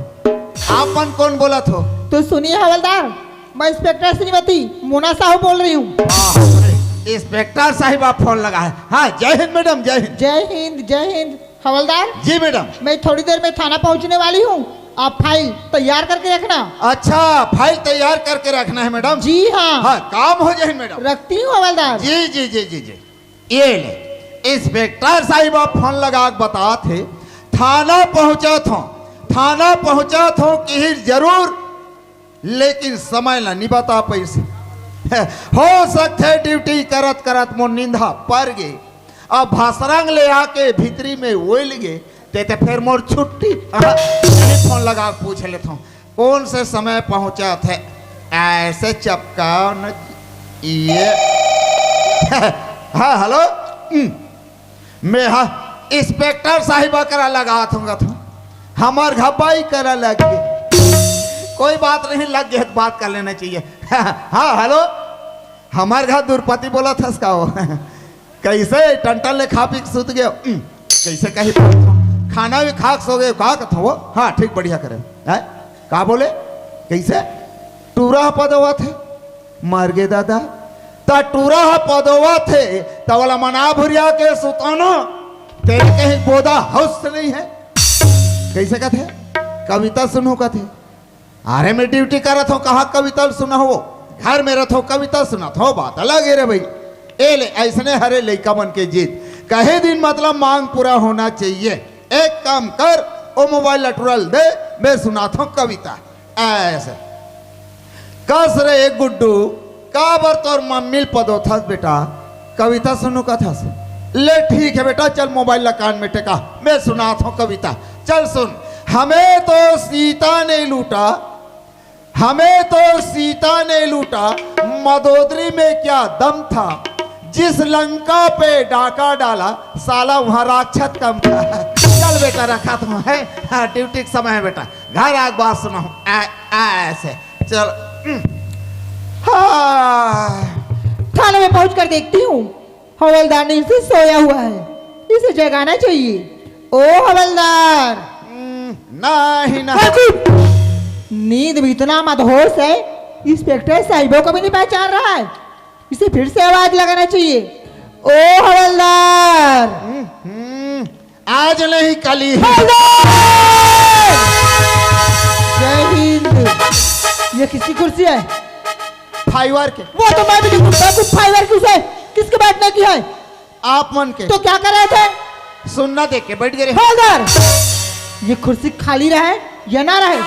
आप मन कौन बोलत हो? तो सुनिए हवलदार, मैं इंस्पेक्टर श्रीमती मोना साहू बोल रही हूँ। हाँ, इंस्पेक्टर साहिबा फोन लगा है। हाँ, जय हिंद मैडम, जय हिंद। जय हिंद, जय हिंद। हवलदार, जी मैडम। मैं थोड़ी देर में थाना पहुँचने वाली हूँ, आप फाइल तैयार करके रखना। अच्छा, फाइल तैयार करके रखना है मैडम। जी हाँ। हाँ, काम हो जाए मैडम। रखती हूँ हवलदार। जी जी जी जी जी। ये ले, इंस्पेक्टर साहिबा फोन लगा के बतात हे, थाना पहुँचत हों, थाना पहुँचत हों किहिस जरूर, लेकिन समय ला नी बता पइस। हो सकथे ड्यूटी करत करत मोर निंदा पर गे, अब भसरंग ले आके भीतरी में ओइल गे, ते ते फेर मोर छुट्टी। हाँ, यही फोन लगा के पूछ लेथों, कौन से समय पहुँचत हे? ऐसे चपकाओ न ये। हाँ, हेलो। हम्म। मैं हा इंस्पेक्टर साहिबा करा लगात हों कथों, हमर घर बाई करा लग गे। कोई बात नहीं, लग गे त बात कर लेना चाहिए। हाँ, हेलो, हमर घर दुरपति बोलत हस का हो? कइसे टंटन ले खा पी के सुत गे हो? उम, कइसे कही? खाना भी खा के सो गे हो, का कथों वो? हाँ, ठीक, बढ़िया करे। हैं? का बोले? कइसे? टूरा ह पदोवत हे? मर गे दादा, त टूरा ह पदोवत हे, त ओला मना भुरिया के सुताना, तेरे कहीं बोदा हौस नहीं है। कइसे कथे? कविता सुनहूँ कथे। अरे मैं ड्यूटी करत हों, कहाँ कविता सुनाहूँ? घर में रथों, कविता सुनाथों, बात अलग हे रे भई। ए ले, अइसने हरे लइका मन के जिद। कहे दिन मतलब मांग पूरा होना चाहिए। एक काम कर, ओ मोबाइल ला टूरा ल दे, मैं सुनाथों कविता। ऐसे। कस रे गुड्डू, काबर तोर मम्मी ल पदोथस बेटा? कविता सुनहूँ कथस? ले ठीक हे बेटा, चल मोबाइल ला कान में टेका, मैं सुनाथों कविता। चल सुन। हमें तो सीता ने लूटा, हमें तो सीता ने लूटा, मंदोदरी में क्या दम था, जिस लंका पे डाका डाला, साला वहाँ राक्षस कम था। चल बेटा, रखाथों, हैं? हाँ, ड्यूटी के समय हे बेटा, घर आके बात सुनाहूँ। आ, आ, ऐसे। चल। हम्म। हाँ। थाने में पहुंचकर देखती हूँ, हवलदार नींद से सोया हुआ है, इसे जगाना चाहिए। ओ हवलदार। हम्म, नहीं, नहीं। बेवकूफ! नींद में इतना मदहोश है, इंस्पेक्टर साहिबों को भी नहीं पहचान रहा है। इसे फिर से आवाज लगाना चाहिए। ओ हवलदार। हम्म, हम्म। आज नहीं, कल ही। हवलदार! जय हिंद। ये किसकी कुर्सी है? फाइवर के। वो तो मैं भी नहीं पूछता, कुछ फाइवर की उसे किसके बैठने की है? आप मन के। तो क्या कर रहे थे? सुन्ना देख के बैठ गए। हवलदार, ये कुर्सी खाली रहे या ना रहे,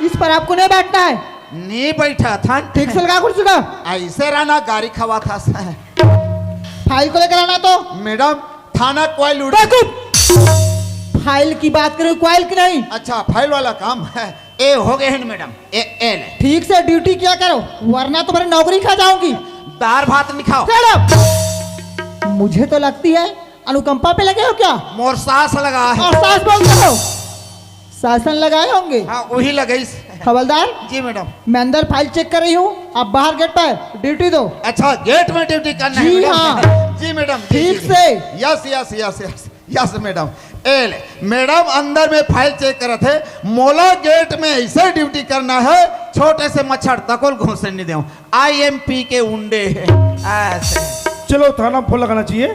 इस पर आपको नहीं बैठना है। नहीं बैठा था। ठीक से लगा कुर्सी का। ऐसे रहना, गारी खवा था। फाइल को लेकर आना तो। मैडम, थाना क्वाइल उड़। बेवकूफ! फाइल की बात करो, क्वाइल की नहीं। अच्छा, फाइल वाला काम है। ए, हो गए हैं मैडम। ए, ए ले। ठीक से ड्यूटी किया करो, वरना तुम्हारी नौकरी खा जाऊंगी। दाल भात नहीं खाओ। Shut up! मुझे तो लगती है अनुकंपा पे लगे हो क्या? मोर सास लगा है। और सास बोलते हो? शासन लगाए होंगे। हाँ, वही लगाइस। हवलदार, जी मैडम। मैं अंदर फाइल चेक कर रही हूँ, आप बाहर गेट पर ड्यूटी दो। अच्छा, गेट में ड्यूटी करना है जी मैडम? हाँ। जी मैडम, जी, ठीक जी, जी। से। Yes, yes, yes, yes, yes madam. ए ले, मैडम अंदर में फाइल चेक करत हे, मोला गेट में ऐसे ड्यूटी करना है, छोटे से मच्छर तको ल घुसे नहीं देऊं। आई एम पी के उंडे है। ऐसे। चलो, थाना में फोन लगाना चाहिए।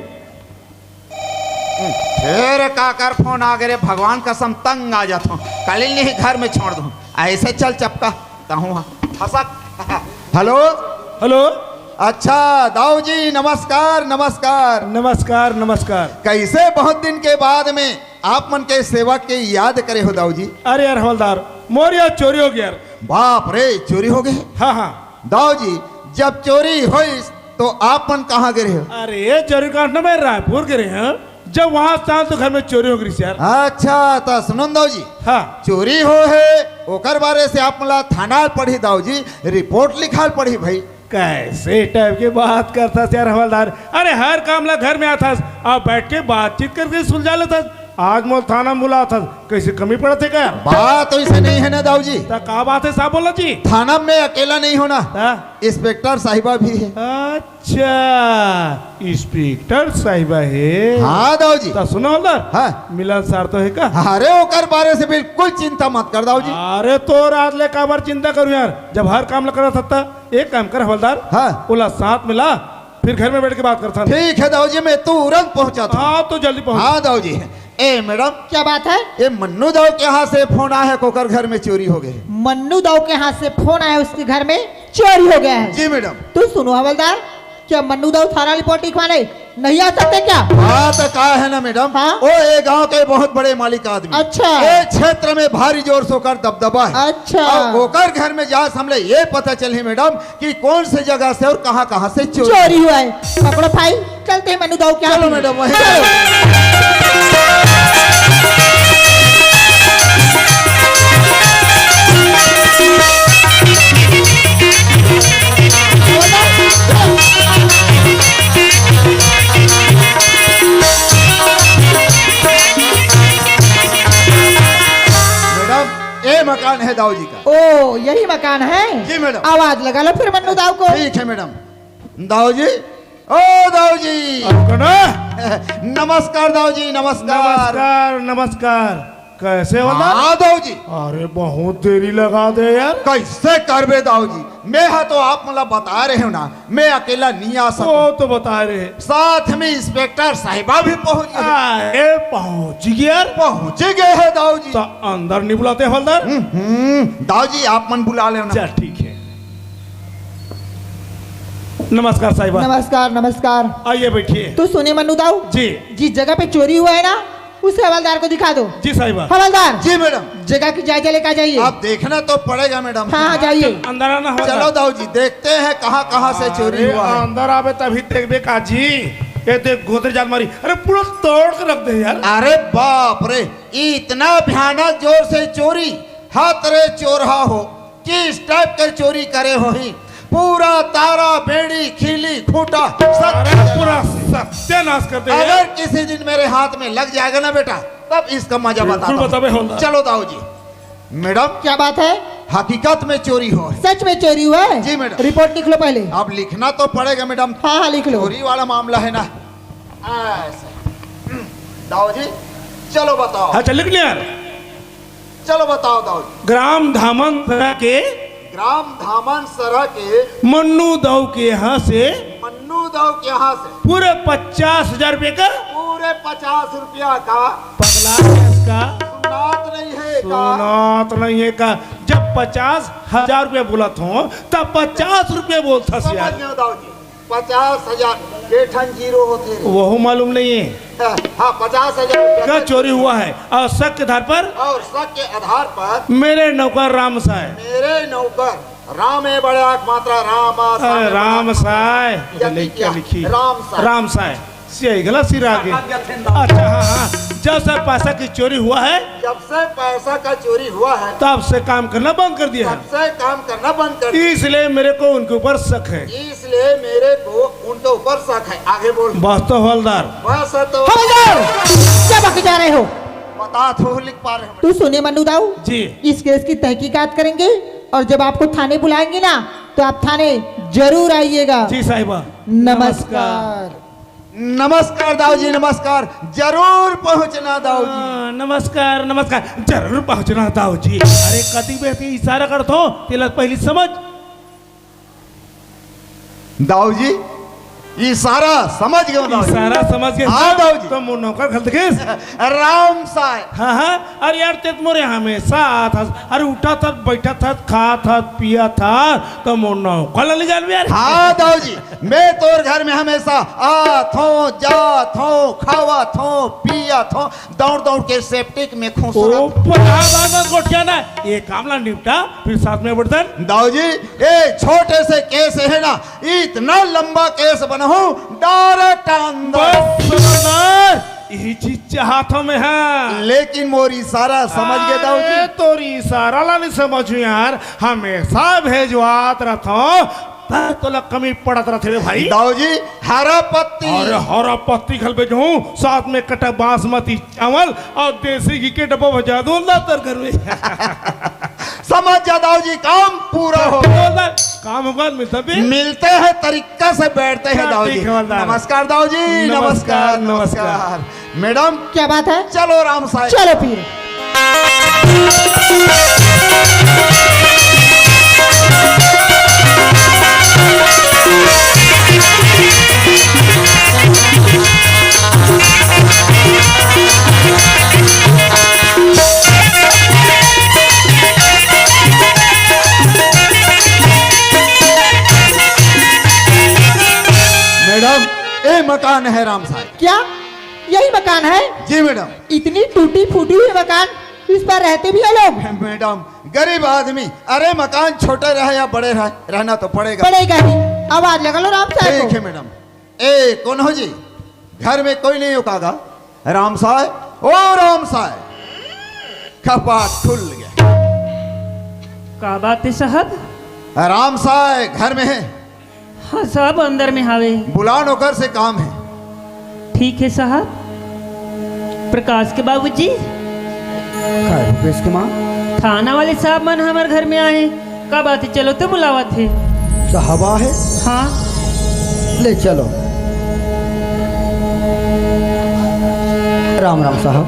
फेर काकर फोन आ गे रे, भगवान कसम तंग आ जात हूँ, कल नहीं घर में छोड़ दूँ, ऐसे चल चपका कहूँ फसक। हेलो। हेलो। अच्छा दाऊ जी, नमस्कार, नमस्कार। नमस्कार, नमस्कार। कैसे बहुत दिन के बाद में आप मन के सेवा के याद करे हो दाऊ जी? अरे यार हवलदार, मोर यार चोरी हो गया यार। बाप रे, चोरी हो गए? हाँ, हाँ। दाऊ जी, जब चोरी होइस तो आप मन कहाँ गे रहे हो? अरे, जरूरी काम ना, मैं रायपुर गे रहे हंव। जब वहां से आंव तो घर में चोरी हो गई यार। अच्छा, तो सुनो न दाऊ जी। हाँ। चोरी हो हे, ओकर बारे से आप मन ला थाना पड़ही दाऊ जी, रिपोर्ट लिखाल पड़ही भाई। कैसे टाइप के बात करथस यार हवलदार? अरे, हर काम ला घर में आथस, आप बैठ के बातचीत करके सुलझा लेथस। आज मोला थाना में बुलाथस, कैसे कमी पड़त हे का? बात वैसे नहीं है ना दाऊ जी। त का बात है साहब, बोला जी। थाना में अकेला नहीं हंव ना, हाँ। इंस्पेक्टर साहिबा भी है। अच्छा, इंस्पेक्टर साहिबा है। हाँ दाऊ जी। त सुनो हवलदार, हाँ। मिलन सार तो है का? अरे ओकर बारे से बिल्कुल चिंता मत कर दाऊ जी। अरे तोर आज ले काबर चिंता करूं यार, जब हर काम ला करत हस त एक काम कर हवलदार, हाँ। ओला साथ में ला, फिर घर में बैठ के बात करथन। ठीक है दाऊ जी, मैं तुरंत पहुंचाथंव। हाँ, तो जल्दी पहुंच। हाँ दाऊ जी। ए मैडम। क्या बात है? ये मन्नू दाऊ के यहाँ से फोन आया है, ओकर घर में चोरी हो गए। मन्नू दाऊ के यहाँ से फोन आया, उसके घर में चोरी हो गया है। जी मैडम। तो सुनो हवलदार, क्या मन्नू दाऊ थाना रिपोर्ट लिखवाने नहीं आ सकते क्या? बात का है ना मैडम, हाँ? वो ये गांव के बहुत बड़े मालिक आदमी। अच्छा। ये क्षेत्र में भारी जोर से ओकर दबदबा है। अच्छा। अब ओकर घर में जा हमला ये पता चलही मैडम कि कौन से जगह से और कहाँ-कहाँ से चोरी चोरी हुआ है। पकड़ो फाइल, चलते हैं मन्नू दाऊ के यहाँ। चलो मैडम, वहीं चलो। मैडम, ये मकान है दाऊ जी का। ओ, यही मकान है? जी मैडम। आवाज लगा लो फिर मन्नू दाऊ को। ठीक है मैडम। दाऊ जी, ओ दाऊ जी। अब कौन है? नमस्कार दाऊ जी, नमस्कार। नमस्कार, नमस्कार। कैसे हो दा? हाँ दाऊ जी। अरे बहुत देरी लगा दे यार। कैसे करबे दाऊ जी, मैं हा तो आप मन ला बता रहे हंव ना, मैं अकेला नहीं आ सकूं। वो तो बता रहे हैं। साथ में इंस्पेक्टर साहिबा भी पहुंच गए। अरे पहुंच गए यार। पहुंच गए हैं दाऊ जी। तो अंदर नहीं बुलाते हवलदार? हम्म, हम्म, दाऊ जी आप मन बुला लेना। चल ठीक है। नमस्कार साहिबा। नमस्कार, नमस्कार। आइए बैठिए। तू सुने मन्नू दाऊ? जी। जिस जगह पे चोरी हुआ है ना, उस हवलदार को दिखा दो। जी साहिबा। हवलदार। जी मैडम। जगह की जायजा लेकर जाइए। अब देखना तो पड़ेगा मैडम। हाँ, हाँ, जाइए। अंदर आना हवलदार। चलो दाऊ जी, देखते हैं कहाँ कहाँ से चोरी अरे, हुआ है। अंदर आबे तभी देखबे का जी। ये देख गोदरेज अलमारी, अरे पूरा तोड़ के रख दे यार। अरे बाप रे, इतना भयानक जोर से चोरी, हाथ रे चोरहा हो। किस टाइप के चोरी करे होही? पूरा तारा, बेड़ी, खिली, खूंटा, सब अरे, पूरा सत्यानाश कर देगा। अगर किसी दिन मेरे हाथ में लग जाएगा ना बेटा, तब इसका मजा बिल्कुल बताता हूँ। बताबे हवलदार। चलो दाऊ जी। मैडम, क्या बात है? हकीकत में चोरी हुआ है। सच में चोरी हुआ है? जी मैडम। रिपोर्ट लिख लो पहले। अब लिखना तो पड़ेगा मैडम। हाँ, हाँ, लिख लो। चोरी वाला मामला है ना। ऐसा। दाऊ जी, चलो बताओ। हाँ, चल लिख लिया यार। चलो बताओ दाऊ जी। ग्राम धामन सरा के ग्राम धामन सरा के मन्नू दाऊ के यहाँ से मन्नू दाऊ के यहाँ से पूरे पचास हजार रुपये का पूरे पचास रुपया का पगला है इसका। सुनात नहीं है का? सुनात नहीं है का? जब पचास हजार रुपया बोलत हंव, तब पचास रुपया बोलथस समझ यार। गए दाऊ जी। पचास हजार के ठन जीरो होथे रे। वहू मालूम नहीं है। हाँ, पचास हजार रुपया का का चोरी हुआ है और शक के आधार पर और शक के आधार पर मेरे नौकर राम साय। मेरे नौकर राम है बड़े आंख मात्रा राम आ, अरे सामने राम बड़ा साय। या लिख, क्या? लिखी? राम साय। राम साय। सियाही गला सिरा के। अच्छा, हाँ, हाँ। जब से पैसा की चोरी हुआ है, जब से पैसा का चोरी हुआ है, तब से काम करना बंद कर दिया है। तब से काम करना बंद कर दिया। इसलिए मेरे को उनके ऊपर शक है। इसलिए मेरे को उनके ऊपर शक है। आगे बोल। बस तो हवलदार। बस तो हवलदार, क्या बक जा रहे हो? बता तो लिख पा रहे हो। तो सुनिए मन्नू दाऊ, जी। इस केस की तहकीकात करेंगे और जब आपको थाने बुलाएंगे ना, तो आप थाने जरूर आइएगा। जी साहिबा। नमस्कार। नमस्कार दाऊ जी, नमस्कार। जरूर पहुंचना दाऊ जी। हाँ, नमस्कार, नमस्कार। जरूर पहुंचना दाऊ जी। अरे कति बेर के इशारा करथो, तेला पहली समझ। दाऊ जी, इशारा समझ गए दाऊ जी। इशारा समझ गए। हाँ दाऊ जी। तो मोर नौकर घल देखेस। राम साय। हाँ हाँ। अरे यार, ते तो मोरे हमेशा आत हस। अरे उठत हस, बैठत हस, खात हस, पियत हस, तो मोर नौकर ला ले जान यार। हाँ दाऊ जी, मैं तोर घर में हमेशा आत हों, जात हों, खावत हों, पियत हों, दौड़ दौड़ के सेप्टिक में खुश ओ रहत। पता बात गोठिया ना, ये काम ला निपटा, फिर साथ में बढ़तन। दाऊ जी, ए छोटे से केस है ना, इतना लंबा केस बनाहूं, डायरेक्ट अंदर। बस सरदार, यही चीज चाहत हूं मैं, हाँ। लेकिन मोर इशारा समझ गए दाऊ जी। अरे, तोर इशारा ला नहीं समझू यार, हमेशा भेजवात रहत हूं, तब तोला कमी पड़त रहत रे भाई। दाऊ जी, हरा पत्ती। अरे हरा पत्ती घल भेजहूं, साथ में कटा बासमती चावल और देसी घी के डब्बा भेजा दूं ना तोर घर में। समझ जा दाऊ जी, काम पूरा हो गया। हवलदार, काम होगा, मिलता भी। मिलते हैं, तरीका से बैठते हैं हाँ, दाऊ जी। ठीक है, हवलदार। नमस्कार दाऊ जी, नमस्कार, नमस्कार, नमस्कार। नमस्कार। मैडम, क्या बात है? चलो राम साहब। चलो फिर। मैडम, ये मकान है राम साहब। क्या यही मकान है? जी मैडम। इतनी टूटी फूटी हुई मकान, इस पर रहते भी हैं लोग? मैडम, गरीब आदमी, अरे मकान छोटे रहे या बड़े रहे, रहना तो पड़ेगा। पड़ेगा ही। आवाज लगा लो राम साहब को। ठीक है मैडम। ए कौन हो जी? घर में कोई नहीं हो कागा? राम साय, ओ राम साय, कपाट खुल गया। का बात है साहब? राम साय घर में है। हाँ साहब, अंदर में हावे। बुला नौकर से काम है। ठीक है साहब। प्रकाश के बाबूजी। का है भूपेश के माँ? थाना वाले साहब मन हमर घर में आए। का बात है, चलो तो बुलावत हे। साहब आहे? हाँ। ले चलो। राम राम साहब।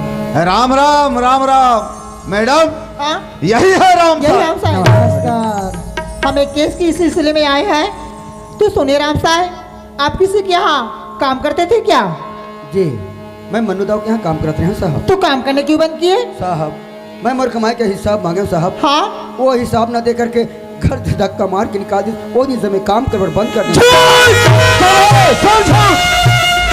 राम राम, राम राम। मैडम, हाँ? यही है राम यही साहब। राम साहब। नमस्कार। हम एक केस के सिलसिले में आए हैं। तो सुनिए राम साहब, आप किसी के यहाँ काम करते थे क्या? जी, मैं मन्नू दाऊ के यहाँ काम करत रहे हूँ साहब। तो काम करने क्यों बंद किए? साहब, मैं मोर कमाई के हिसाब मांगे हूँ साहब। हाँ? वो हिसाब न दे करके घर से धक्का मार के निकाल दिस। वो दिन से मैं काम करना बंद कर दिया। झूठ! झूठ! झूठ!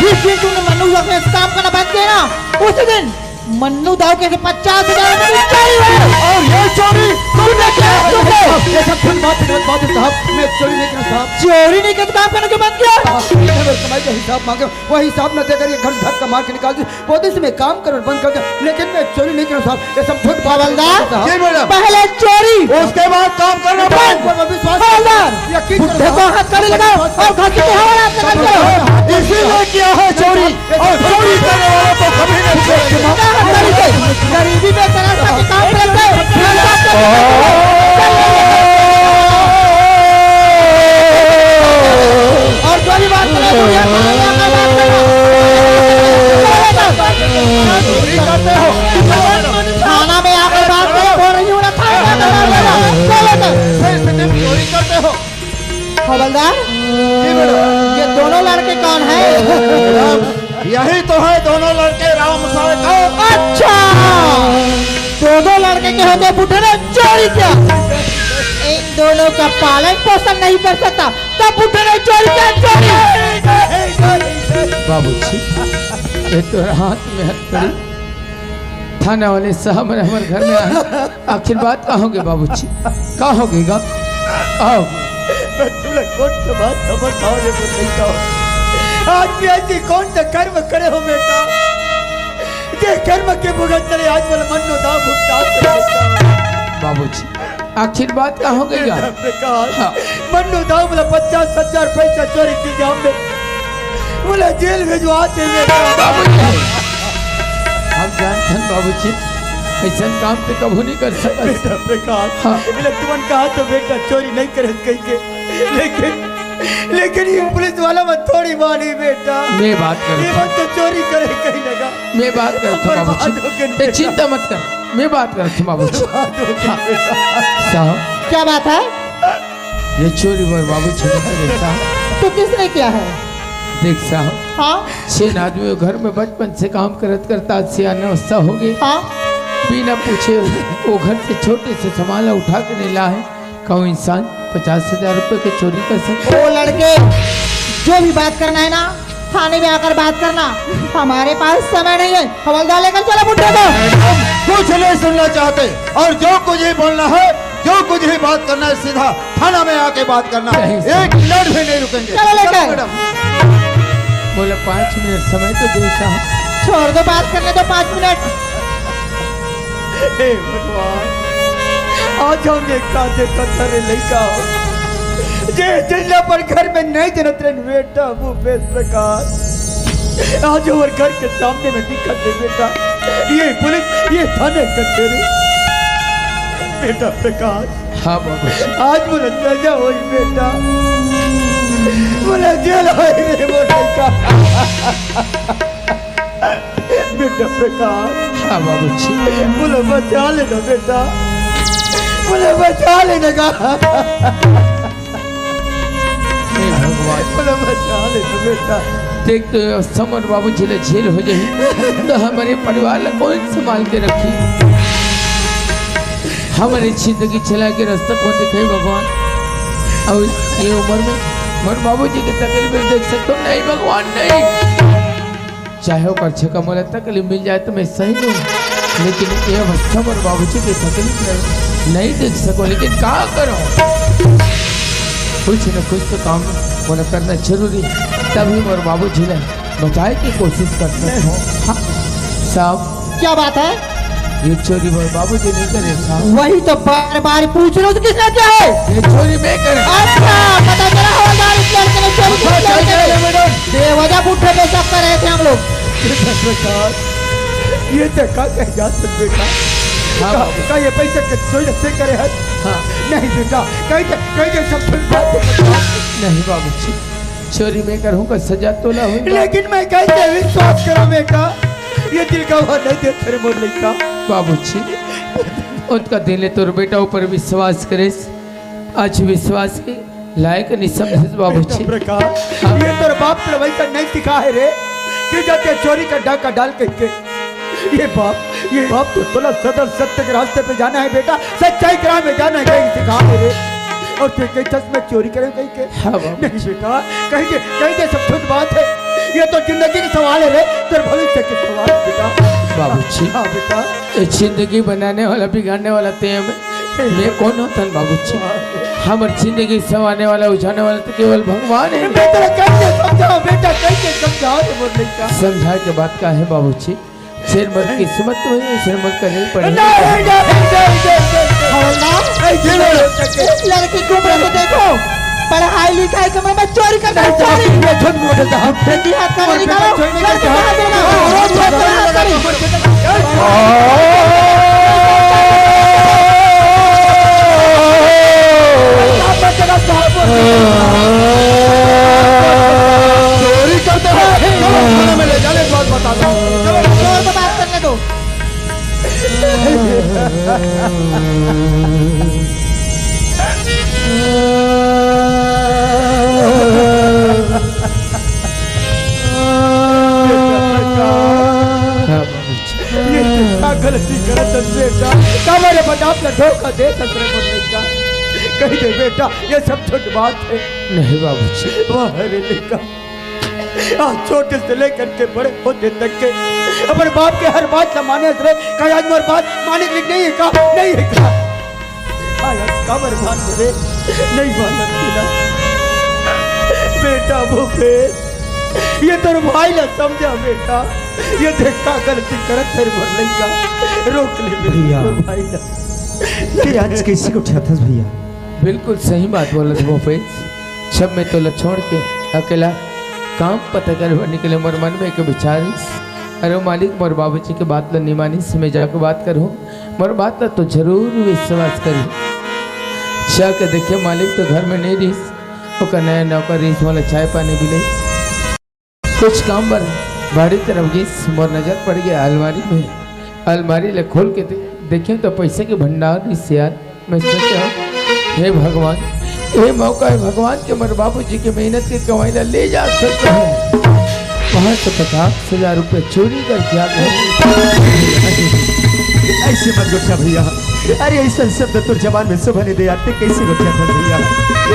जिस दिन तूने मन्नू दाऊ के यहाँ काम करना बंद किया ना, उसी दिन मन्नू दाऊ के से पचास हजार रुपए की चोरी हुई। और ये चोरी तुमने किया? तुमने? ये सब झूठ बात है, गलत बात है साहब। मैं चोरी नहीं किया साहब। चोरी नहीं किया तो काम करना क्यों बंद किया? साहब, मैं मोर कमाई का हिसाब मांगे, वो हिसाब न देकर ये घर से धक्का मार के निकाल दिस। वो दिन से मैं काम करना बंद कर दिया, लेकिन मैं चोरी नहीं किया साहब। ये सब झूठ बात है हवलदार, साहब। जी मैडम। पहले चोरी, उसके बाद काम करना बंद। पर मैं विश्वास हवलदार, यकीन करो बुढ़े को साहब। हाथ कड़ी लगाओ और घर की हवा हाथ लगा करो। इसीलिए किया है चोरी, और चोरी करने वालों को कभी नहीं छोड़ेंगे। गरीबी में तरह से काम करते हैं। और जो भी बात करें, दुनिया को आगे आगे बात करो। चोरी करते हो। थाना में आकर बात करो, बोल रही हूँ ना, थाना में आकर बात करो। चोरी करते हो। हवलदार, जी मैडम। ये दोनों लड़के कौन है? मैडम, यही तो है दोनों लड़के राम साय का। अच्छा, दोनों लड़के के होते बुढ़े ने चोरी किया। इन दोनों का पालन पोषण नहीं कर सकता, तब बुढ़े ने चोरी किया, चोरी। बाबूजी, ये तो रात में हथकड़ी थाना वाले साहब मन हमर घर में आए। आखिर बात का होगे बाबूजी? का होगे गा? आओ। मैं तुला कौन सा बात समझाओ रे बताओ। आज भी ऐसी कौन सा कर्म करे हो बेटा? जे कर्म के भुगत करे आज वाला मन्नू दाऊ भुगतान करे बेटा। बाबूजी, आखिर बात का होगे गा? बेटा, बेटा, हाँ। मन्नू दाऊ बोला पचास हजार पैसा चोरी की जाम में। बोला जेल भेजवा दे बेटा। बाबूजी, हम जानथन बाबूजी, अइसन काम ते कभू नहीं कर सकस। बेटा प्रकाश, हाँ। एला तुमन कहा तो बेटा चोरी नहीं करे कहिके, लेकिन, लेकिन ये पुलिस वाला मन थोड़ी मानी बेटा। मैं बात करत ये हूँ। मन तो चोरी करे कहीं लगा। मैं बात करत हूँ बर्बाद बाबूजी। हो गए ते बेटा। चिंता मत कर, मैं बात करत हूँ बाबूजी। बर्बाद हो गए हाँ। बेटा। साहब। क्या बात है? ये चोरी बर बाबूजी नहीं करे साहब। तो किसने किया है? देख साहब। हाँ? छह आदमी वो घर में बचपन से काम करत करत आज सियाना अवस्था हो गई। हाँ? बिना पूछे वो घर से छोटे से सामान ला उठा के नहीं ला है। कहूँ इंसान पचास हजार रुपए के चोरी कर सकता है? ओ लड़के, जो भी बात करना है ना, थाने में आकर बात करना, हमारे पास समय नहीं है। हवलदार लेकर चलो बुड्ढे को। मैडम, कुछ नहीं सुनना चाहते और जो कुछ ही बोलना है, जो कुछ ही बात करना है, सीधा थाना में आके बात करना। नहीं, सर। एक मिनट भी नहीं रुकेंगे। चलो लेकर। चलो, मैडम। बोले, "पाँच मिनट समय तो दे साहब।" छोड़ दो, बात करने दो पाँच मिनट। हे भगवान, आज हम एक काजे कतरे लइका हो, जे जिल्ला पर घर में नहीं जनत रहे बेटा, वो बेस प्रकार आज और घर के सामने में दिक्कत है बेटा। ये पुलिस, ये थाने कचहरी। बेटा प्रकाश, हाँ बाबूजी। आज मोला सजा होई बेटा, मोला जेल होई रे मोर लइका। बेटा प्रकाश, हाँ बाबूजी। मोला बचा लेना बेटा, मोला बचा लेना का। हे भगवान। मोला बचा लेना बेटा। देख तो, समर बाबूजी ला जेल हो जाही, तो हमरे परिवार ला कौन संभाल के रखी? हमरे जिंदगी चला के रास्ता कौन दिखाई भगवान? और ये उम्र में मोर बाबूजी के तकलीफ में देख सकता हूँ? नहीं भगवान, नहीं। चाहे ओकर छका मोला तकलीफ मिल जाए तो मैं सही दूँ, लेकिन ये अवस्था मोर बाबूजी के तकलीफ में नहीं देख सको। लेकिन का करो, कुछ न कुछ तो काम मोला करना जरूरी, तभी मोर बाबूजी ला बचाए की कोशिश कर सकते हो। हाँ, साहब। क्या बात है? ये चोरी मोर बाबूजी नहीं करे साहब। वही तो बार बार पूछ रहे हो, तो किसने किया है? ये चोरी मैं करे। अच्छा, पता चला हवलदार, इस लड़के ने चोरी की, इस लड़के ने। मैडम। बेवजह बुड्ढे पे शक कर रहे थे हम लोग। ये देखा कहीं जा सकते बेटा। हाँ, का, बाबू। का ये पैसे के चोरी से करे है? हाँ। नहीं बेटा, कहीं दे, कहीं दे सब कुछ बात है। नहीं बाबूजी, चोरी मैं करूँगा, सजा तोला होई। लेकिन मैं कैसे विश्वास करूँ बेटा, ये दिल गवाह नहीं दे तेरे मोर लइका। बाबूजी, उनका दिल है तोर बेटा ऊपर विश्वास करे, आज विश्वास के लायक नहीं समझे बाबूजी। बेटा प्रकाश, हाँ। ये तोर बाप तोर वैसा नहीं सिखा है रे, कि जाके चोरी का डाका डाल कह के। ये बाप, ये बाप तो तोला सदल सत्य के रास्ते पे जाना है बेटा, सच्चाई के राह में जाना है, कहीं सिखा है रे। और तू कहीं चश्मे चोरी करे कहीं के? हाँ बाबू। नहीं बेटा, कहीं के, कहीं के सब झूठ बात है। ये तो जिंदगी का सवाल है रे, तेरे भविष्य के सवाल है बेटा। बाबूजी। हाँ बेटा। ये जिंदगी बनाने वाला, बिगाड़ने वाला ते मैं, मैं कौन होता हूँ बाबूजी? हमारी जिंदगी संवारने वाला, उजाने वाला तो केवल भगवान है। मैं तेरा कैसे समझाऊं बेटा, कैसे समझाऊं रे मोर लइका? समझाए के बात का है बाबूजी? जेन मोर किस्मत में है, जेन मोर करे पड़े। नहीं, नहीं, नहीं, नहीं, नहीं। हवलदार, नहीं, नहीं, नहीं। इस लड़की की उम्र को देखो, पढ़ाई लिखाई के उम्र में चोरी करना है, चोरी। ये झूठ बोल रहा है। जल्दी हाथ का निकालो। लड़की का हाथ निकालो। लड़की का हाथ निकालो। चोरी करते हैं। चलो, थाने में ले जा, ले, बात बताता हूँ। चलो, चोर को बात करने दो। ये क्या गलती करत हस बेटा? काबर अपन आप ला धोखा देत हस रे मोर लइका? कहि दे बेटा, ये सब झूठ बात है। नहीं बाबूजी। वाह रे लइका, आज छोटे से लेकर के बड़े होते तक के अपन बाप के हर बात ला माने हस रे। का आज मोर बात माने के नहीं है का? नहीं है का? आज काबर भान रे, नहीं मानत ना। बेटा भूपेश, ये तोर भाई ला समझा बेटा, ये देख का गलती करत हे मोर लइका, रोक ले बेटा भैया। तोर भाई ला। ते आज कैसे को उठाथस भैया? बिल्कुल सही बात बोलत भूपेश, जब मैं तोला छोड़ के अकेला काम पता करे बर निकले, मोर मन में एक विचार हे, अरे मालिक, मोर बाबूजी के बात ल नइ मानिस, मैं जाके बात करहूँ, मोर बात ल तो जरूर विश्वास करही। जाके देखे मालिक तो घर में नइ रहिस, ओकर नया नौकर रहिस, मोला चाय पानी मिले। कुछ काम बर बाड़ी तरफ गिस, मोर नजर पड़ गया अलमारी में। अलमारी ले खोल के दे-, देखे तो पैसे के भंडार रहिस यार। मैं सोचा, हे भगवान, ये मौका है भगवान के मोर बाबूजी के मेहनत के कमाई ला ले जा सकता हूँ। वहाँ से पचास हजार रुपये चोरी करके आ गए। ऐसे मत गोठिया भैया, अरे ऐसा शब्द तोर जबान में शोभा नहीं दे यार, ते कैसे गोठिया था भैया?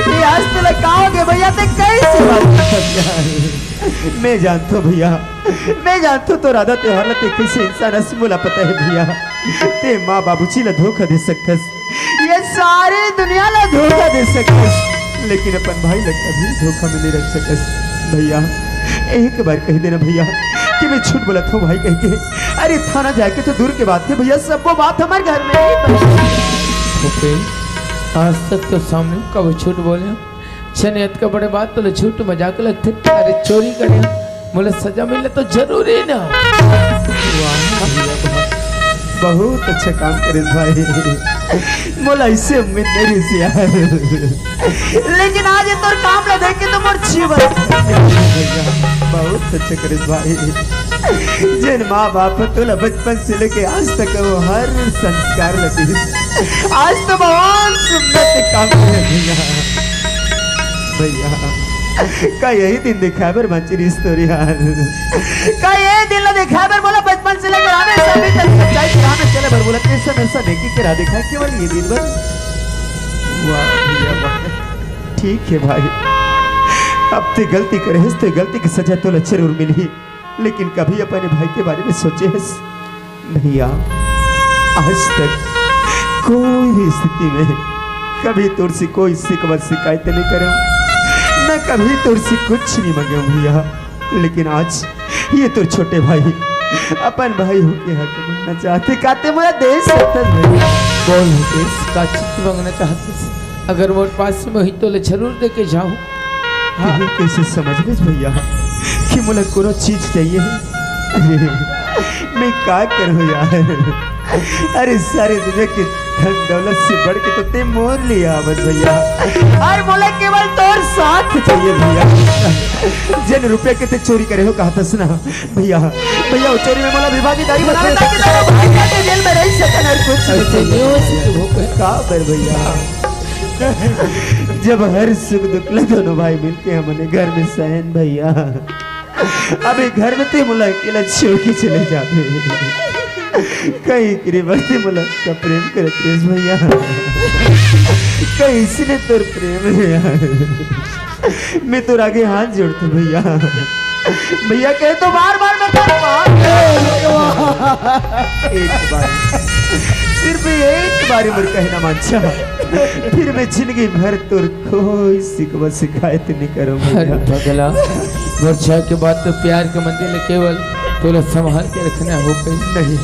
ये आज तोला का हो गया भैया, ते कैसे बात करता भैया? मैं जानता हूँ भैया, मैं जानता हूँ तोर आदत व्यवहार ला, ते कैसे इंसान हस, मोला पता है भैया। ते माँ बाबूजी ला धोखा दे सकथस, ये सारी दुनिया ला धोखा दे सकथस, लेकिन अपन भाई ला कभी धोखा में नहीं रख सकस भैया। एक बार कह देना भैया कि मैं झूठ बोलत हूँ भाई कह के। अरे थाना जाके तो दूर के बात है भैया, सबको बात हमारे घर में ही बन भूपेश, आज तक तो सामने कभी झूठ बोले, छने अतका बड़े बात तोला झूठ मजाक लगथे। अरे चोरी करे, मोला सजा मिलना तो जरूरी ना। वाह भैया वाह, बहुत अच्छा काम करिस भाई, मोला ऐसे उम्मीद नहीं रहिस यार, लेकिन आज ये तोर काम ला देख के तो मोर जीवन भैया, बहुत अच्छा करिस भाई। जेन माँ बाप तोला बचपन से लेके आज तक वो हर संस्कार ला दिस, आज तो बहुत सुंदर से काम करे भैया। भैया, का यही दिन दिखाए बर बांचे रहिस तोर यार? का ये दिन ला दिखाए बर मोला बचपन से लेकर आवे सभी तक सच्चाई के राह में चले बर बोला, कैसे में ऐसा नेकी के राह दिखा केवल ये दिन बर? वाह भैया वाह, ठीक है भाई, अब ते गलती करे हस तो गलती की सजा तोला जरूर मिलही, लेकिन कभी अपने भाई के बारे में सोचे हस? भैया, आज तक कोई भी स्थिति में कभी तोर से कोई शिकवा शिकायत नहीं करे, न कभी तोर से कुछ नहीं मांगे हूँ भैया, लेकिन आज ये तोर छोटे भाई अपन भाई होके हक मांगना चाहथे, का ते मोला दे सकथस भैया? बोल मुकेश, का चीज मांगना चाहथस? अगर मोर पास में होही तो ले जरूर दे के जाहूँ। हाँ। तू कैसे समझ लेस भैया कि मोला कोनो चीज चाहिए? अरे, मैं का करूँ यार? अरे, सारे दुनिया के धन दौलत से बढ़ के तो ते मोर लिए आवस भैया। अरे, मोला केवल तोर साथ चाहिए भैया। जेन रुपया के ते चोरी करे हो, कहथस ना भैया, भैया, वो चोरी में मोला विभागीदारी बनावे ताकि तेरा भाई जाके जेल में रह सकन और कुछ नहीं ऐसे चाहिए। नहीं हो सकते वो कोई। का बर भैया? जब हर सुख दुख ला दोनों भाई मिलके हमने घर में सहन भैया, अभी घर में ते मोला अकेला छोड़ के चले जाबे। कहीं एकरे बर ते मोला का प्रेम करत रहिस भैया, कहीं इसने तोर प्रेम है यार। मैं तोर आगे हाथ जोड़थों भैया। भैया कहे तो बार बार मैं तेरे बाप एक बार, सिर्फ एक बार मोर कहना मान जा, फिर मैं जिंदगी भर तोर कोई शिकवा शिकायत नहीं करूँ अरे भैया। पगला, मोर छह के बाद तो प्यार के मंदिर में केवल तोला संभाल के रखना हो गई। नहीं।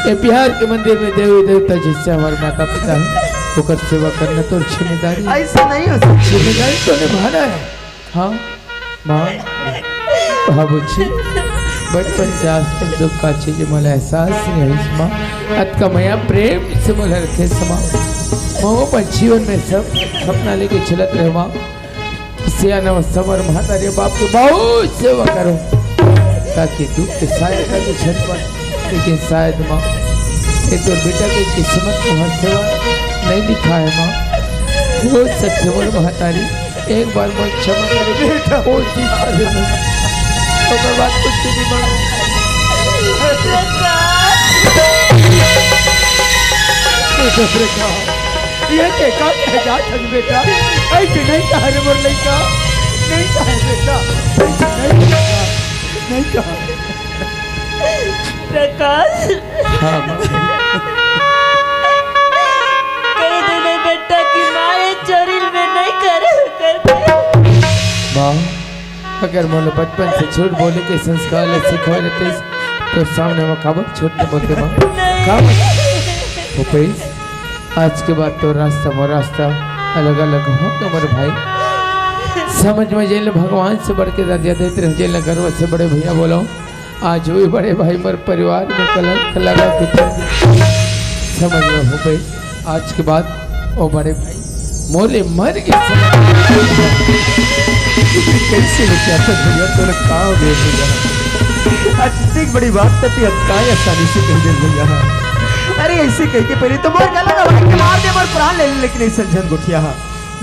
ये प्यार के मंदिर में देवी देवता जैसे हमारे माता पिता है, ओकर सेवा करना तोर जिम्मेदारी है। ऐसा नहीं हो सकता। जिम्मेदारी तो निभाना है। हाँ, माँ, बाबूजी, बचपन से आज तक दुख का चीज मोला एहसास नहीं होइस, माँ। अतका मया प्रेम से मोला रखेस, माँ। मोर जीवन में सब सपना लेके चलत रहे, माँ। सियान अवस्था में महतारी बाप के बहुत सेवा करूँ, ताकि दुख के साया तले झन पाए। लेकिन शायद माँ, ये तो बेटा के किस्मत में हर सेवा नहीं लिखा है माँ। हो सकथे मोर महतारी, एक बार मोर क्षमा करे बेटा। कोशिश करे। ओकर बाद कुछ नहीं मांगो। बेटा, बेटा, ये देखा क्या जात है बेटा? ऐसे नहीं कहा रे मोर लइका, नहीं कहा बेटा, ऐसे नहीं कहा, नहीं कहा। प्रकाश, हाँ, माँ। कह दे रे बेटा कि माँ ये चोरी में नहीं करे करते। माँ, अगर मोला बचपन से झूठ बोले के संस्कार ले सिखवाए रहते, तो सामने में काबर झूठ नहीं बोलते, माँ? नहीं। काबर? भूपेश, आज के बाद तो रास्ता मोर रास्ता अलग-अलग हो तो मोर भाई। समझ में जेन ल भगवान से बढ़ के दर्जा देत रहे, जेन ल गर्व से बड़े भैया बोलो, आज वो बड़े भाई मोर परिवार में कलंक लगा के चल दिस। समझ में हो गई, आज के बाद वो बड़े भाई मोले मर गे। कैसे हो क्या था भैया, तोरा का हो गया भैया? अतिक बड़ी बात तो तू अतका आसानी से कह दे भैया। अरे ऐसे कह के पहले तो मोर गला दबा के मार दे, मोर प्राण ले ले, लेकिन ऐसा झन गोठिया हा,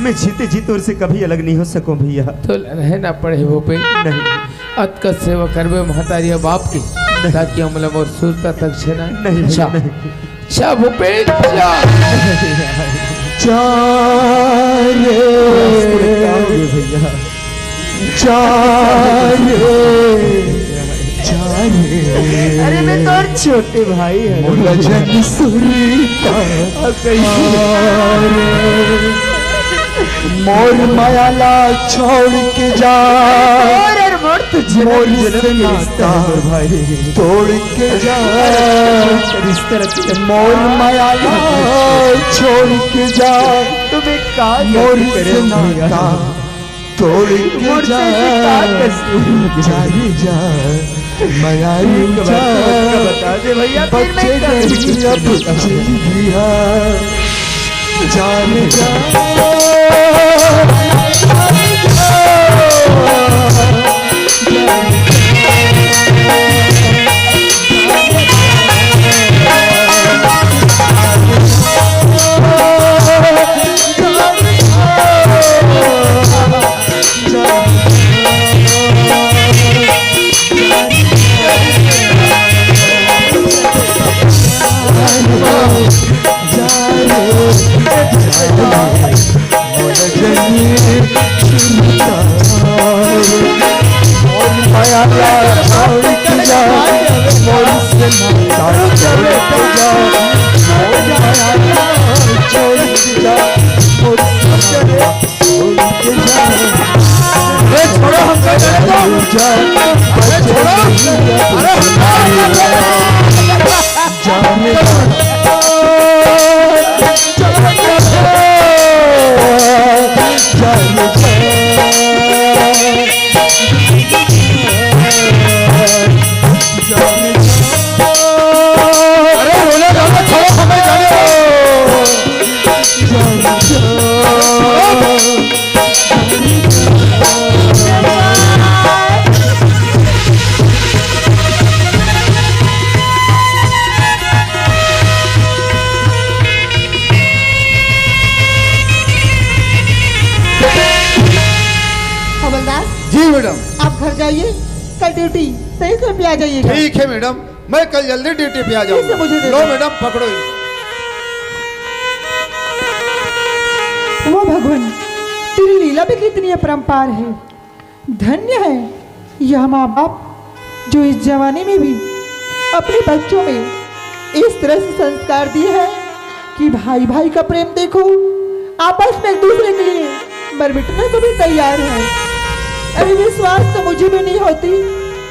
मैं जीते जी तोर से कभी अलग नहीं हो सकूं भैया। तो रहना पड़े वो पे। नहीं। अतका सेवा करबे महतारी बाप के, नहीं। ताकि हमला मोर सुरता तक छे ना। नहीं भैया, अच्छा। नहीं। अच्छा भूपेश जा। जा रे। भैया। जा रे। जा रे। अरे मैं तोर छोटे भाई हूँ। मोला जन सुरता। अब कैसे? मोर माया ला छोड़ के जा। और, और मोर तो जन्म मोर जन्म से के रिश्ता नाता है मोर भाई। तोड़ के जा। रिश्ता रखते मोर माया ला छोड़ के जा। तुम्हें का मोर करे से भैया? नाता तोड़ के मोर जा। से का कसूर? जा रे जा। मयारू एक बार जा, तो उसका बता दे भैया, फिर मैं बच्चे क्या नहीं अब जिंदगी है। जान जा। अरे छोड़ो, हमको जाने दो। अरे छोड़ो। अरे हटो, हटो, हटो। अरे रोना, रोना छोड़ो, हमें जाने दो। हवलदार, जी मैडम। आप घर जाइए, कल ड्यूटी सही समय पे आ जाइएगा। ठीक है मैडम, मैं कल जल्दी ड्यूटी पे आ जाऊंगा। मुझे दे लो दो। मैडम, पकड़ो इनको। वो भगवान, तेरी लीला भी कितनी अपरंपार है। धन्य है यह माँ बाप जो इस जमाने में भी अपने बच्चों में इस तरह से संस्कार दिए हैं कि भाई भाई का प्रेम देखो, आपस में एक दूसरे के लिए मर मिटने को भी तैयार है। अरे विश्वास तो मुझे भी नहीं होती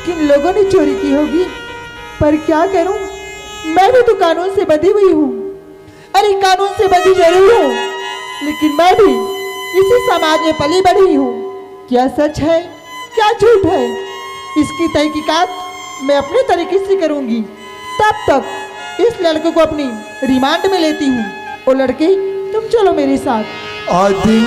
कि इन लोगों ने चोरी की होगी, पर क्या करूं, मैं भी तो कानून से बंधी हुई हूँ। अरे कानून से बंधी जरूर हूँ, लेकिन मैं भी इसी समाज में पली बढ़ी हूँ। क्या सच है, क्या झूठ है, इसकी तहकीकात मैं अपने तरीके से करूँगी। तब तक इस लड़के को अपनी रिमांड में लेती हूँ। ओ लड़के, तुम चलो मेरे साथ। आदमी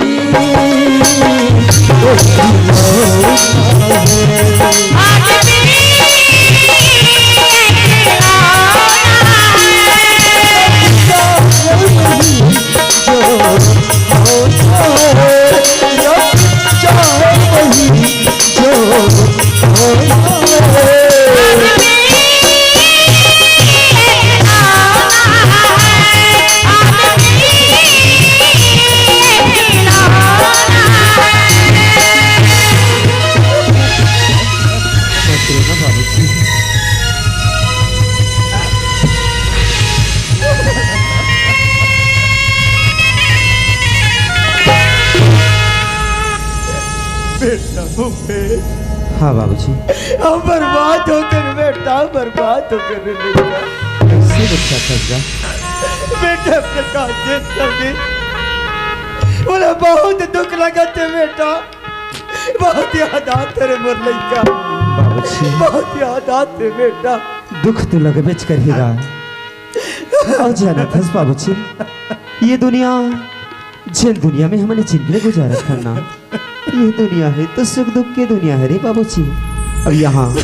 बेटा भूपेश। हाँ बाबूजी। हम बर्बाद हो गे बेटा, बर्बाद हो गे बेटा। कैसे बच्चा फंस गया? बेटा प्रकाश जी, बोले बहुत दुख लगत हे बेटा, बहुत याद आत हे रे मोर लइका। बहुत याद आथे बेटा। दुख तो लगबेच करही गा। अउ जानत हस बाबूजी, ये दुनिया, जेन दुनिया में हमन जिंदगी गुजारत हन ना, ये दुनिया हे तो सुख दुख के दुनिया हे रे बाबूजी। अब यहाँ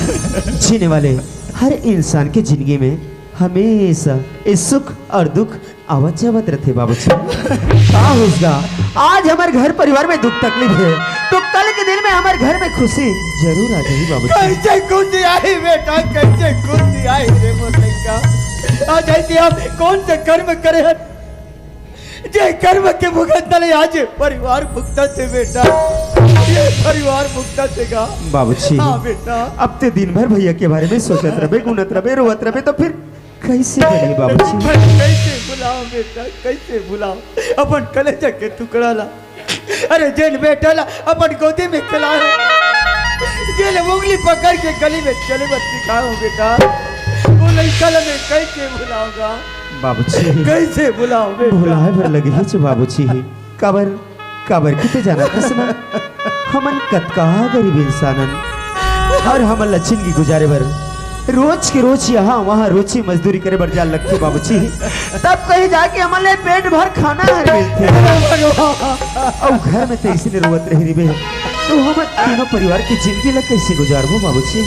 जीने वाले हर इंसान के जिंदगी में हमेशा ये सुख अउ दुख आवत जावत रथे बाबूजी। का होइस गा, आज हमर घर परिवार में दुख तकलीफ हे, तो कल के दिन में हमर घर में खुशी जरूर आ जाही बाबूजी। कैसे खुशी आही बेटा, कैसे खुशी आही रे मोर लइका? आज ऐसे हम कौन से कर्म करे हन, जे कर्म के भुगतना ले आज परिवार भुगतत हे बेटा, ये परिवार भुगतत हे गा। बाबूजी, हाँ बेटा। अब ते दिन भर भैया के बारे में सोचत रबे, गुनत रबे, रोवत रबे, तो फिर कैसे बनही बाबूजी? कैसे भुलाओं बेटा, कैसे भुलाओं अपन कलेजा के टुकड़ा ला? अरे जेन बेटा ला अपन गोदी में खेलाए, जेन उंगली पकड़ के गली में चले बर सिखाए हों बेटा, वो लइका ला मैं कैसे भुलाओं गा? बाबूजी, कैसे भुलाओं बेटा? भुलाए बर लगही च बाबूजी। काबर, काबर कि ते जानत हस ना, हमन कतका गरीब इंसान हन। अउ हमन ला जिंदगी गुजारे बर रोज के रोज यहाँ वहाँ रोजी मजदूरी करे बर जाए लगथे बाबूजी। तब कहीं जाके हमन ला पेट भर खाना हर मिलथे। अउ घर में ते अइसने रोवत रहे रहिबे, तो हमन तीनों परिवार के जिंदगी ला कैसे गुजारबो बाबूजी?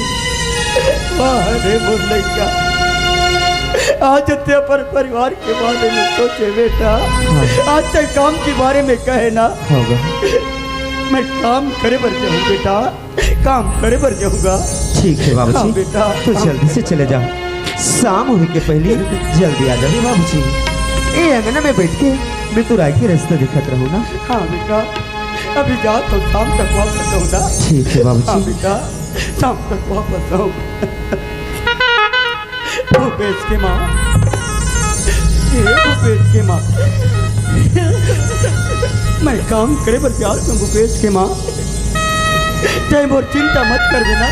वाह रे मोर लइका, आज ते अपन परिवार के बारे में सोचे बेटा। हाँ। आज ते काम के बारे में कहे ना। होगा। मैं काम करे बर जाहूँ बेटा, काम करे बर जाहूँ गा। ठीक हे बाबूजी, हाँ बेटा। तू जल्दी से चले जा, शाम होने के पहले जल्दी आ जाबे बाबूजी। ए अंगना में बैठ के मैं तो राय के रास्ता देखत रहूँ ना। हाँ बेटा, अभी जा तो शाम तक वापस आऊँ ना। ठीक हे बाबूजी। हाँ बेटा, शाम तक वापस आऊँ। भूपेश के माँ, ए भूपेश के माँ, मैं काम करे बर जात हूँ भूपेश के माँ, ते मोर चिंता मत करबे ना,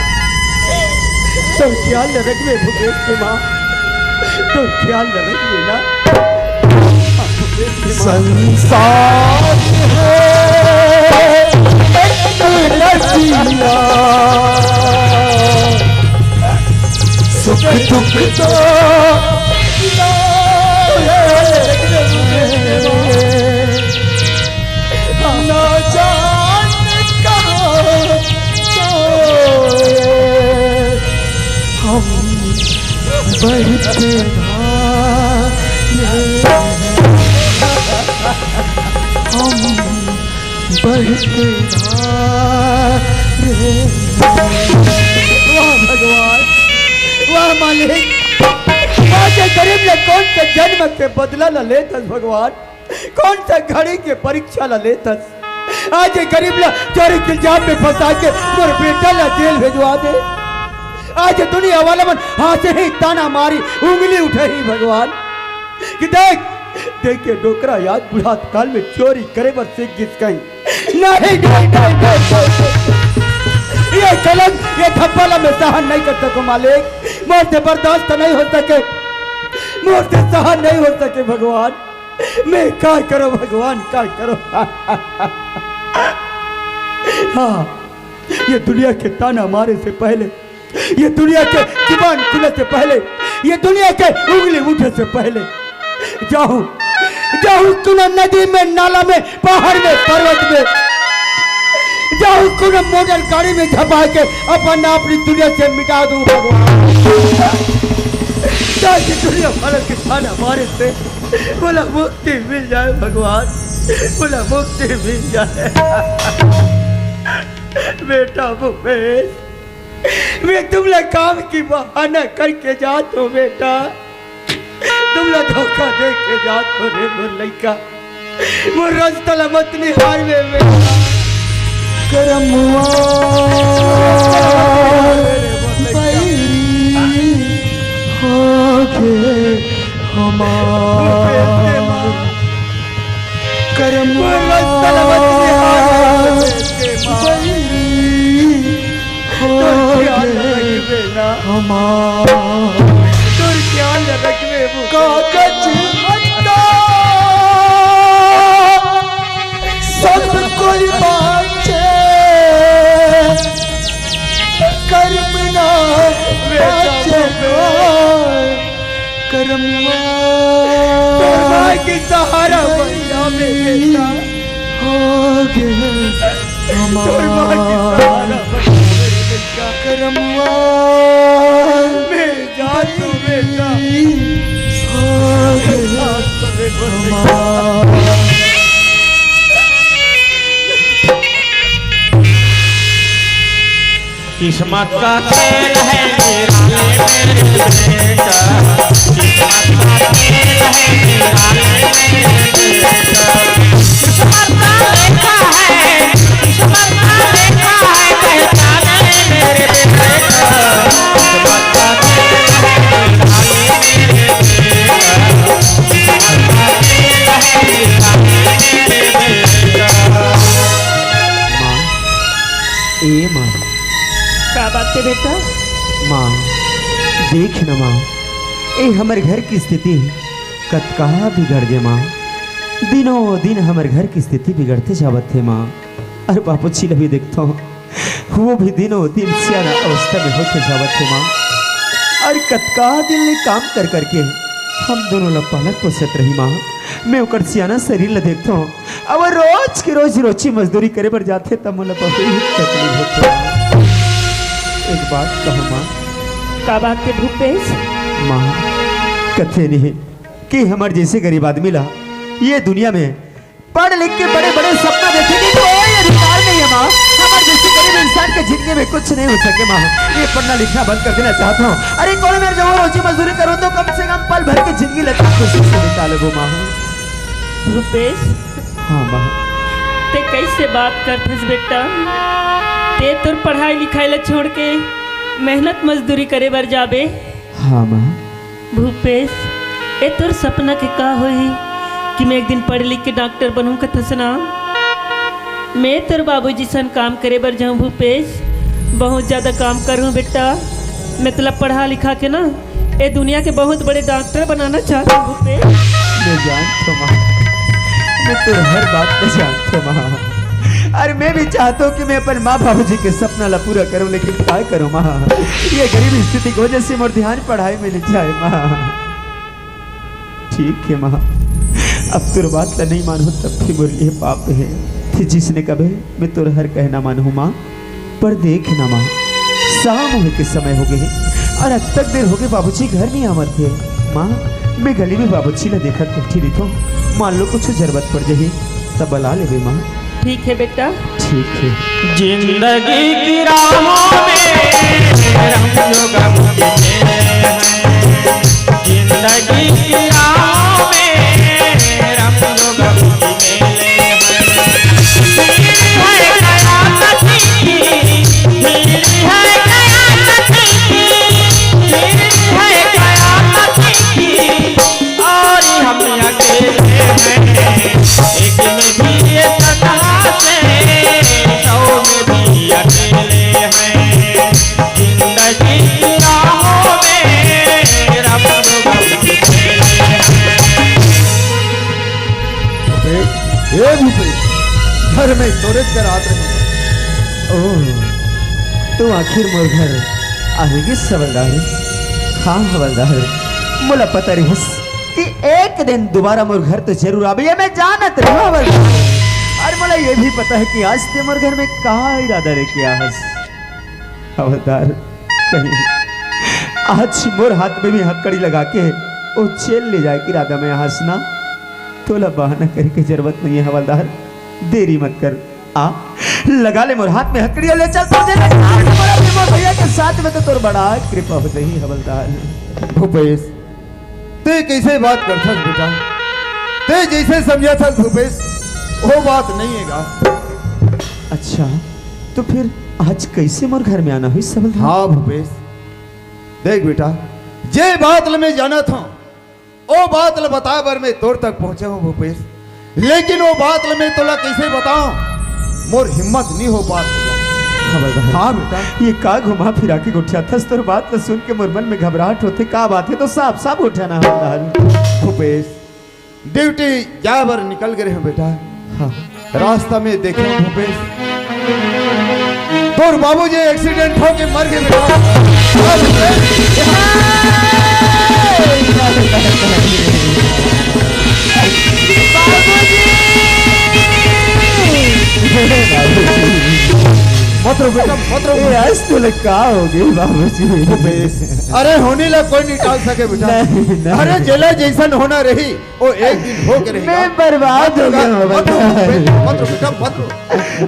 तोर ख्याल रखबे भूपेश के माँ, तोर ख्याल रखबे ना। संसार हे एक नदिया, सुख दुख तो ना जान कहाँ सोए हम। बढ़ते धारे हम बढ़ते धारे। वाह भगवान, वाह मालिक, आज ये गरीब ले कौन से जन्म के बदला ला लेत हस भगवान? कौन सा घड़ी के परीक्षा ला लेत हस? आज ये गरीब ला चोरी के इल्जाम में फंसा के मोर बेटा ला जेल भेजवा दे। आज ये दुनिया वाला मन हाँसही, ताना मारही, उंगली उठही भगवान। कि देख, देख ये डोकरा आज बुढ़ात काल में चोरी करे बर सीख गिस कहीं। नहीं, नहीं, नहीं, नहीं, नहीं। ये कलंक, ये धब्बा ला मैं सहन नहीं कर सकूं मालिक। मोर से बर्दाश्त नहीं हो सके, मोर से सहन नहीं हो सके भगवान। मैं का करूं भगवान, का करूं? हाँ, ये दुनिया के ताना मारे से पहले, ये दुनिया के जुबान खुले से पहले, ये दुनिया के उंगली उठे से पहले जाहूं, जाहूं कोनो नदी में, नाला में, पहाड़ में, पर्वत में, जाहूं कोनो मोटर गाड़ी में झपा के अपन आप ला दुनिया से मिटा दूं भगवान, ताकि दुनिया वालों के ताना मारे से मोला मुक्ति मिल जाए भगवान, मोला मुक्ति मिल जाए। बेटा भूपेश, मैं तुमला काम की बहाना करके जात हूँ बेटा, तुमला धोखा दे के जात हूँ रे मोर लइका। मोर रास्ता ला मत निहार में बेटा। करमवा बैरी होगे हमार। करमवा बैरी होगे हमार। कागज हत्ता सब कोई बाँचे, कर्म ना तोर माँ के सहारा बन के बेटा। करमवा मैं जात हूँ बेटा। किस्मत का खेल है निराले मेरे बेटा, किस्मत का खेल है निराले मेरे बेटा। किस्मत का लेखा है, किस्मत का लेखा है, पहचाने मेरे बेटा। किस्मत का खेल है निराले मेरे बेटा, किस्मत का खेल है निराले मेरे बेटा। माँ, ए माँ। का बात है बेटा? माँ, देख न माँ, ए हमर घर के स्थिति कतका बिगड़ गे माँ। दिनों दिन हमर घर के स्थिति बिगड़ते जावत हे माँ। अरे बाबूजी ल भी देखथव, वो भी दिनों दिन सियाना अवस्था में होते जावत हे माँ। अरे कतका दिन ले काम कर करके हम दोनों ला पालत पोसत रही माँ। मैं ओकर सियाना शरीर ला देखथव, अब रोज के रोज रोची मजदूरी करे बर जाथे, त मोला बहुत तकलीफ होथे। एक बात कहो माँ। का बात है भूपेश? माँ, कथे नहीं कि हमर जैसे गरीब आदमी ला ये दुनिया में पढ़ लिख के बड़े बड़े सपना देखे के कोई अधिकार नहीं है माँ। हमर जैसे गरीब इंसान के जिंदगी में कुछ नहीं हो सके माँ। ये पढ़ना लिखना बंद कर देना चाहता हूँ। अरे कौन मेरे जो रोजी मजदूरी करूँ तो कम से कम पल भर की जिंदगी लता खुशी से बिता लेबो माँ। भूपेश, हाँ माँ। ते कैसे बात करथस बेटा? ते तोर पढ़ाई लिखाई ला छोड़ के मेहनत मजदूरी करे बर जाबे। हाँ माँ। भूपेश, ए तोर सपना के का होही कि मैं एक दिन पढ़ लिख के डॉक्टर बनूं कथस ना? मैं तोर बाबूजी सन काम करे बर जाऊं भूपेश, बहुत ज्यादा काम करूं बेटा। मैं तोला पढ़ा लिखा के ना ए दुनिया के बहुत बड़े डॉक्टर बनाना चाहता हूँ भूपेश। मैं जानत हूँ माँ, मैं तोर हर बात को जानत हूँ माँ। अरे मैं भी चाहता हूँ कि मैं अपन माँ बाबूजी के सपना ला पूरा करूँ, लेकिन काय करूँ माँ, ये गरीब स्थिति की वजह से मोर ध्यान पढ़ाई में नहीं जाए माँ। ठीक है माँ, अब तोर बात ला नहीं मानहूँ तब भी मोर लिए पाप है। फिर जिसने कबे मैं तोर हर कहना मानहूँ माँ, पर देख ना माँ, शाम होए के समय हो गए हे और अब तक देर हो गए, बाबूजी घर नहीं आवत हे। माँ, मैं गली में बाबूजी ला देखत बैठी रहिथों, मान लो कुछ जरूरत पड़ जाही तब बला लेबे माँ। ठीक है बेटा। ठीक है। जिंदगी की राहों में हम लोग अब टिके हैं। जिंदगी की राहों में हम लोग अब टिके हैं। पीढ़ी है कयामत की, पीढ़ी है कयामत की, पीढ़ी है कयामत की। और हम अकेले हैं, एक में भी ये तन्हा से, सौ में भी अकेले हैं। जिंदगी की राहों में हम लोग अकेले हैं। भूपेश, ए भूपेश, घर में तोरे कर आत रही। ओ, तू आखिर मोर घर आही गिस हवलदार? हाँ हवलदार, मोला पता रहिस कि एक दिन दोबारा मोर घर तो जरूर आबे, ये मैं जानत रहिस हवलदार। और मोला ये भी पता है कि आज ते मोर घर में का इरादा लेके आहस हवलदार। कहीं आज मोर हाथ में भी हथकड़ी लगा के ओ जेल ले जाए के इरादा में आहस ना, तोला बहाना करे के जरूरत नहीं है हवलदार, देरी मत कर। आ, लगा ले मोर हाथ में हथकड़ी अउ ले चल तो जेल। आज मोर अपने मोर भैया के साथ में तो तोर बड़ा कृपा हो जाही हवलदार। भूपेश, ते कैसे बात करथस बेटा? ते जैसे समझथस भूपेश, वो बात नहीं है गा। अच्छा, तो फिर आज कैसे मोर घर में आना होइस हवलदार? हाँ भूपेश, देख बेटा, जे बात ल मैं जानत हूँ, ओ बात ल बताए बर मैं तोर तक पहुंचे हूँ भूपेश, लेकिन ओ बात ल मैं तोला कैसे बताऊं, मोर हिम्मत नहीं हो पात। हवलदार, हाँ बेटा। ये का घुमा फिरा के गोठियाथस? तोर बात ल सुन के मोर मन में घबराहट होथे। का बात है तो साफ साफ गोठियाना हवलदार। भूपेश, ड्यूटी जाए बर निकल गए हैं बेटा। हाँ। रास्ता में देखे भूपेश, तोर बाबूजी एक्सीडेंट होके मर गए बेटा। बाबूजी! मत रो बेटा, मत रो। ए, आज तो लग का हो गई बाबूजी? भूपेश, अरे होनी ला कोई नहीं टाल सके बेटा। नहीं, नहीं। अरे जेला जैसन होना रही, वो एक दिन हो के रही। मैं बर्बाद हो गया हूँ, मत रो, हवलदार। मत रो, मत रो बेटा, मत रो।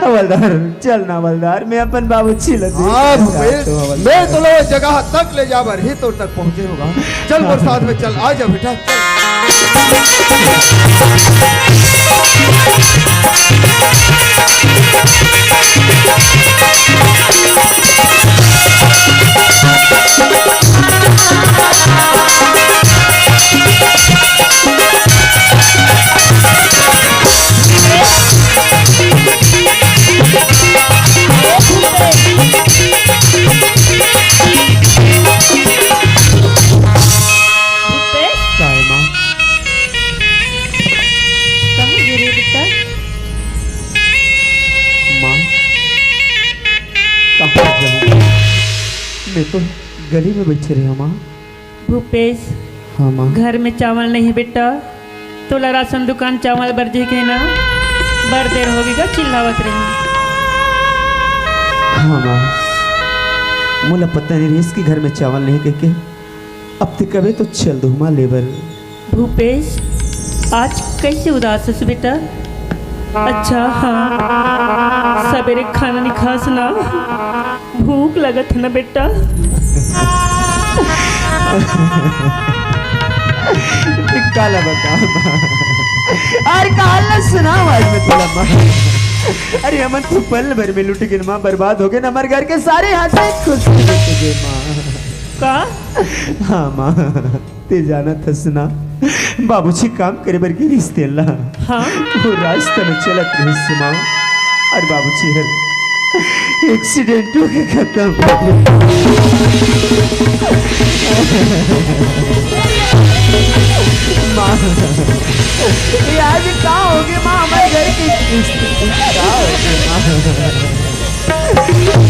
हवलदार, चल ना हवलदार, मैं अपन बाबूजी ला देख हाँ, भूपेश, मैं तो लो जगह तक ले जाबर ही तो तक पहुँचे होगा। चल मोर साथ में चल, आ जा बेटा, चल। भूपेश, काय माँ? कहाँ गिरे बेटा? माँ, कहाँ जाऊँ? मैं तो गली में बैठे रहे हूँ माँ। भूपेश, हाँ माँ। घर में चावल नहीं है बेटा, तोला राशन दुकान चावल बर जे के ना, बड़ देर होगे गा चिल्लावत रही। हाँ माँ, मोला पता नहीं रहिस कि घर में चावल नहीं कह के। अब ते कबे तो चल दूँ माँ लेबर। भूपेश, आज कैसे उदास हस बेटा? अच्छा, हाँ, सवेरे खाना नहीं खास ना, भूख लगत है ना बेटा? काला बता माँ। अरे काला सुनाओ आज मैं तुला माँ। अरे हमन तो पल भर में लुट गए माँ, बर्बाद हो गए ना, हमारे घर के सारे हाथ से खुश हो गए माँ। का? हाँ माँ, ते जानत हस ना, बाबूजी काम करे बर गिरिस तेला। हाँ? वो रास्ता में चलत रहिस माँ, अरे बाबूजी हर एक्सीडेंट होके खत्म हो गए। माँ, ये आज का हो गए माँ, हमारे घर की स्थिति का हो गए माँ?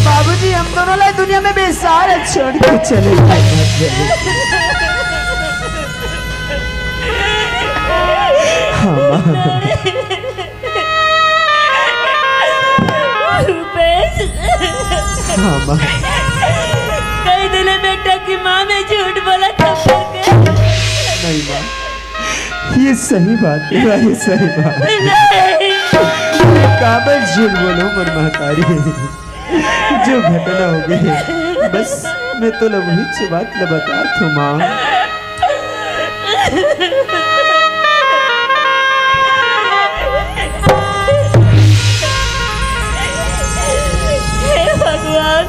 बाबूजी, हम दोनों ला दुनिया में बेसहारा छोड़ के चले गए। हाँ, माँ। भूपेश। हाँ, माँ। कह देले बेटा कि माँ मैं झूठ बोला था करके। नहीं, माँ। ये सही बात है, ये सही बात है। नहीं। मैं काबर झूठ बोलूं, मोर महतारी? जो घटना हो गई, बस मैं तोला वहीच बात ला बतात हूँ, माँ। हे भगवान,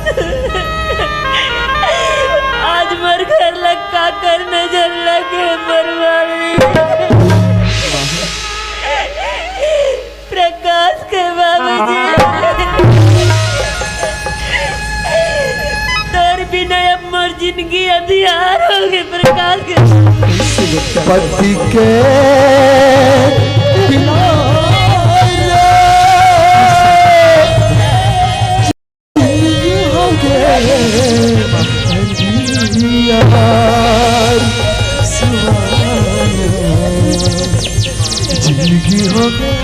आज मोर घर ला काकर नजर लगे, मोर मालिक। प्रकाश के बाबूजी, तोर बिना अब मोर जिंदगी अंधियार हो गई। प्रकाश के पति के बिना जिंदगी हो गए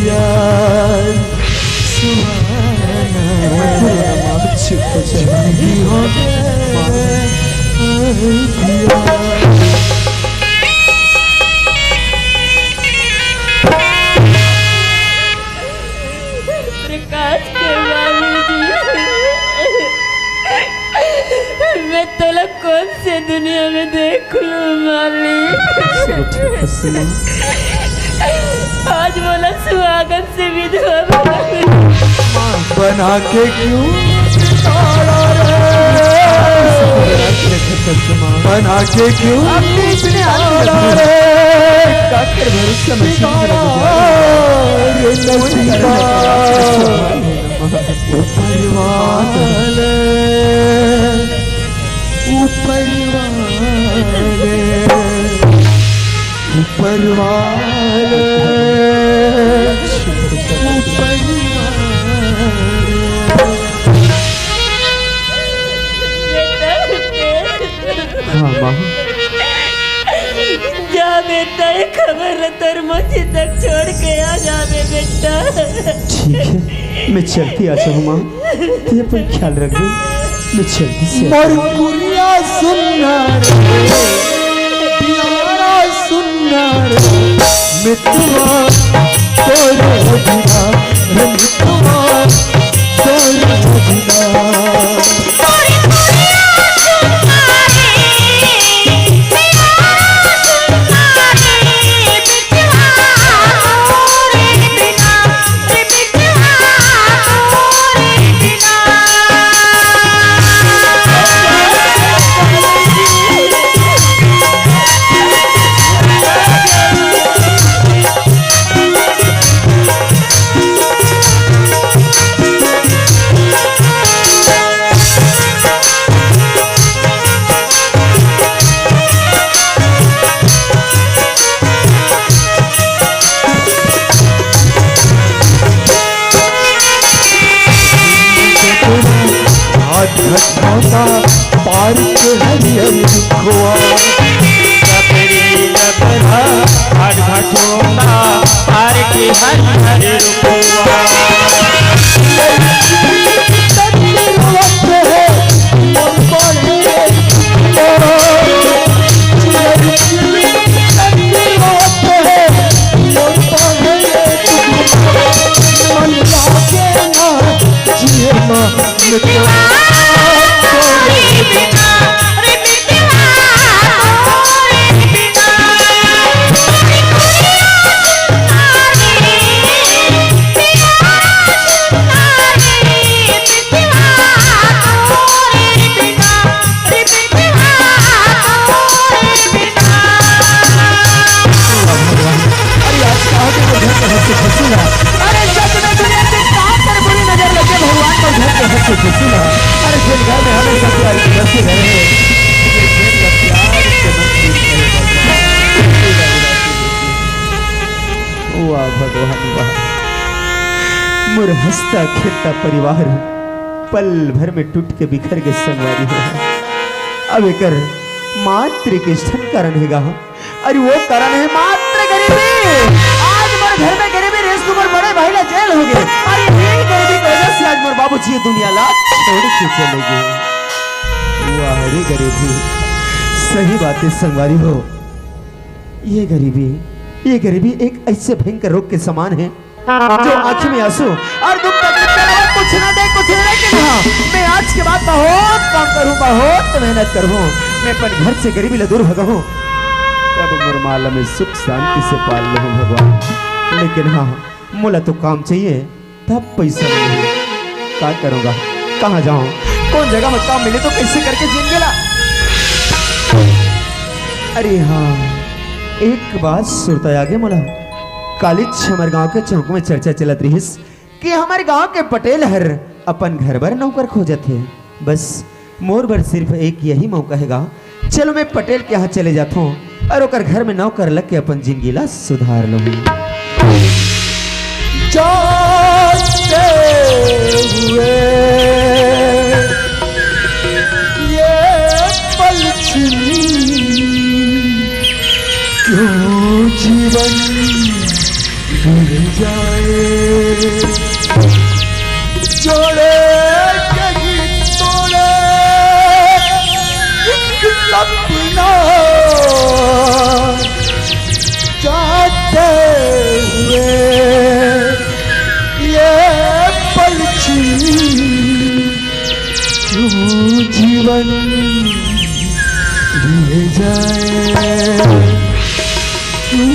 यार सुहाना। जिंदगी हो गए यार। प्रकाश के बाबूजी, मैं तोला कौन से दुनिया में देख लूं मालिक? आज मोला सुहागन से विधवा बना दे। बना के क्यों बिगाड़ा रे? बना के क्यों बिगाड़ा रे? बिगाड़ा रे नसीबा। ऊपर वाले, ऊपर वाले, ऊपर वाले, ऊपर वाले। हाँ माँ। जा बेटा, ये खबर तोर मौसी तक छोड़ के आ जाबे बेटा। ठीक है, मैं चलती आ जाऊँ माँ, तैं अपन ख्याल रखबे, मैं चलती से। मोर कुरिया सुन्ना रे, पियारा सुन्ना रे, मितवा तोर बिना, रे मितवा तोर बिना। घाट घटौंदा पार के हरियर रुखवा। लकड़ी लकड़ा घाट घटौंदा पार के हरियर रुखवा। अरे आज कहाँ के वो घर के हंसी खुशी ना। अरे सच में दुनिया के कहाँ पर बुरी नजर लगे भगवान पर घर के हंसी खुशी ना। अरे जिन घर में हमेशा प्यार की बरसी रहे। वाह भगवान वाह। मोर हंसता खेलता परिवार पल भर में टूट के बिखर के संगवारी हो। अब एकर मात्र एक ठन कारण हेगा। अरे वो कारण है मात्र गरीबी। आज मोर घर में गरीबी रहिस त मोर बड़े भाई ला जेल हो गे। अरे ये गरीबी की वजह से आज मोर बाबूजी ये दुनिया ला छोड़ के चले गे। वाह रे गरीबी, सही बात है संगवारी हो। ये गरीबी, ये गरीबी एक ऐसे भयंकर रोग के समान है जो आंखी में आंसू और दुख तकलीफ के अलावा कुछ ना दे, कुछ ना दे। लेकिन हाँ, मैं आज के बाद बहुत काम करूँ, बहुत मेहनत करूँ, मैं अपन घर से गरीबी ला दूर भगाऊँ, तब मोर माँ ला मैं सुख शांति से पाल लूँ भगवान। लेकिन हाँ, मोला तो काम चाहिए, तब पैसा नहीं है। का करूँगा, कहाँ जाऊँ, कौन जगह में काम मिले तो कैसे करके जिंदगी ला। अरे हाँ, एक बात सुरता आगे मोला। कालीच हमर गांव के चौक में चर्चा चलत रहिस कि हमर गांव के पटेल हर अपन घर बर नौकर खोजत हे। बस मोर बर सिर्फ एक यही मौका हेगा। चलो मैं पटेल के यहाँ चले जाथों और ओकर घर में नौकर लग के अपन जिंदगी ला सुधार लूँ। जाते हुए ये पल छिन क्यों जीवन गिर जाए। जोड़े कहीं तोड़े एक सपना जाते हुए ये पल छिन क्यों जीवन गिर जाए। तू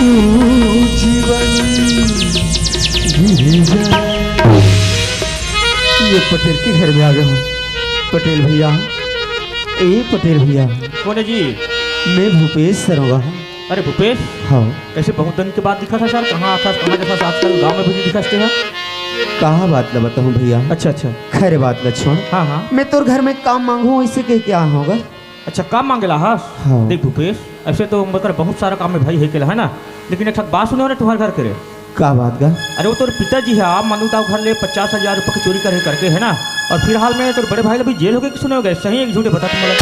जीवन गिर जाए। ये पटेल के घर में आ गया हूँ। पटेल भैया, ए पटेल भैया। कौन है जी? मैं भूपेश सरोगा। अरे भूपेश। हाँ। कैसे बहुत दिन के बाद दिखा था सर, कहाँ था, कहाँ देखा था, आजकल गाँव में भी नहीं दिखा था। कहाँ बात ला बताऊँ भैया? अच्छा अच्छा। खैर बात ला छोड़। हाँ हाँ। मैं तोर घर में काम मांगू, इसे कह के आ होगा। अच्छा, काम मांगेला हस? हाँ। देख भूपेश, ऐसे तो मतलब बहुत सारा काम में भाई है केला, है ना, लेकिन एक ठक बात सुने हो ना तुम्हारे घर के रे। का बात का? अरे वो तोर पिताजी है, आप मानू ताऊ घर ले पचास हजार रुपये की चोरी करे करके, है ना, और फिलहाल में तोर बड़े भाई अभी जेल हो गए कि सुने हो गए, सही है कि झूठे बता तुम लोग।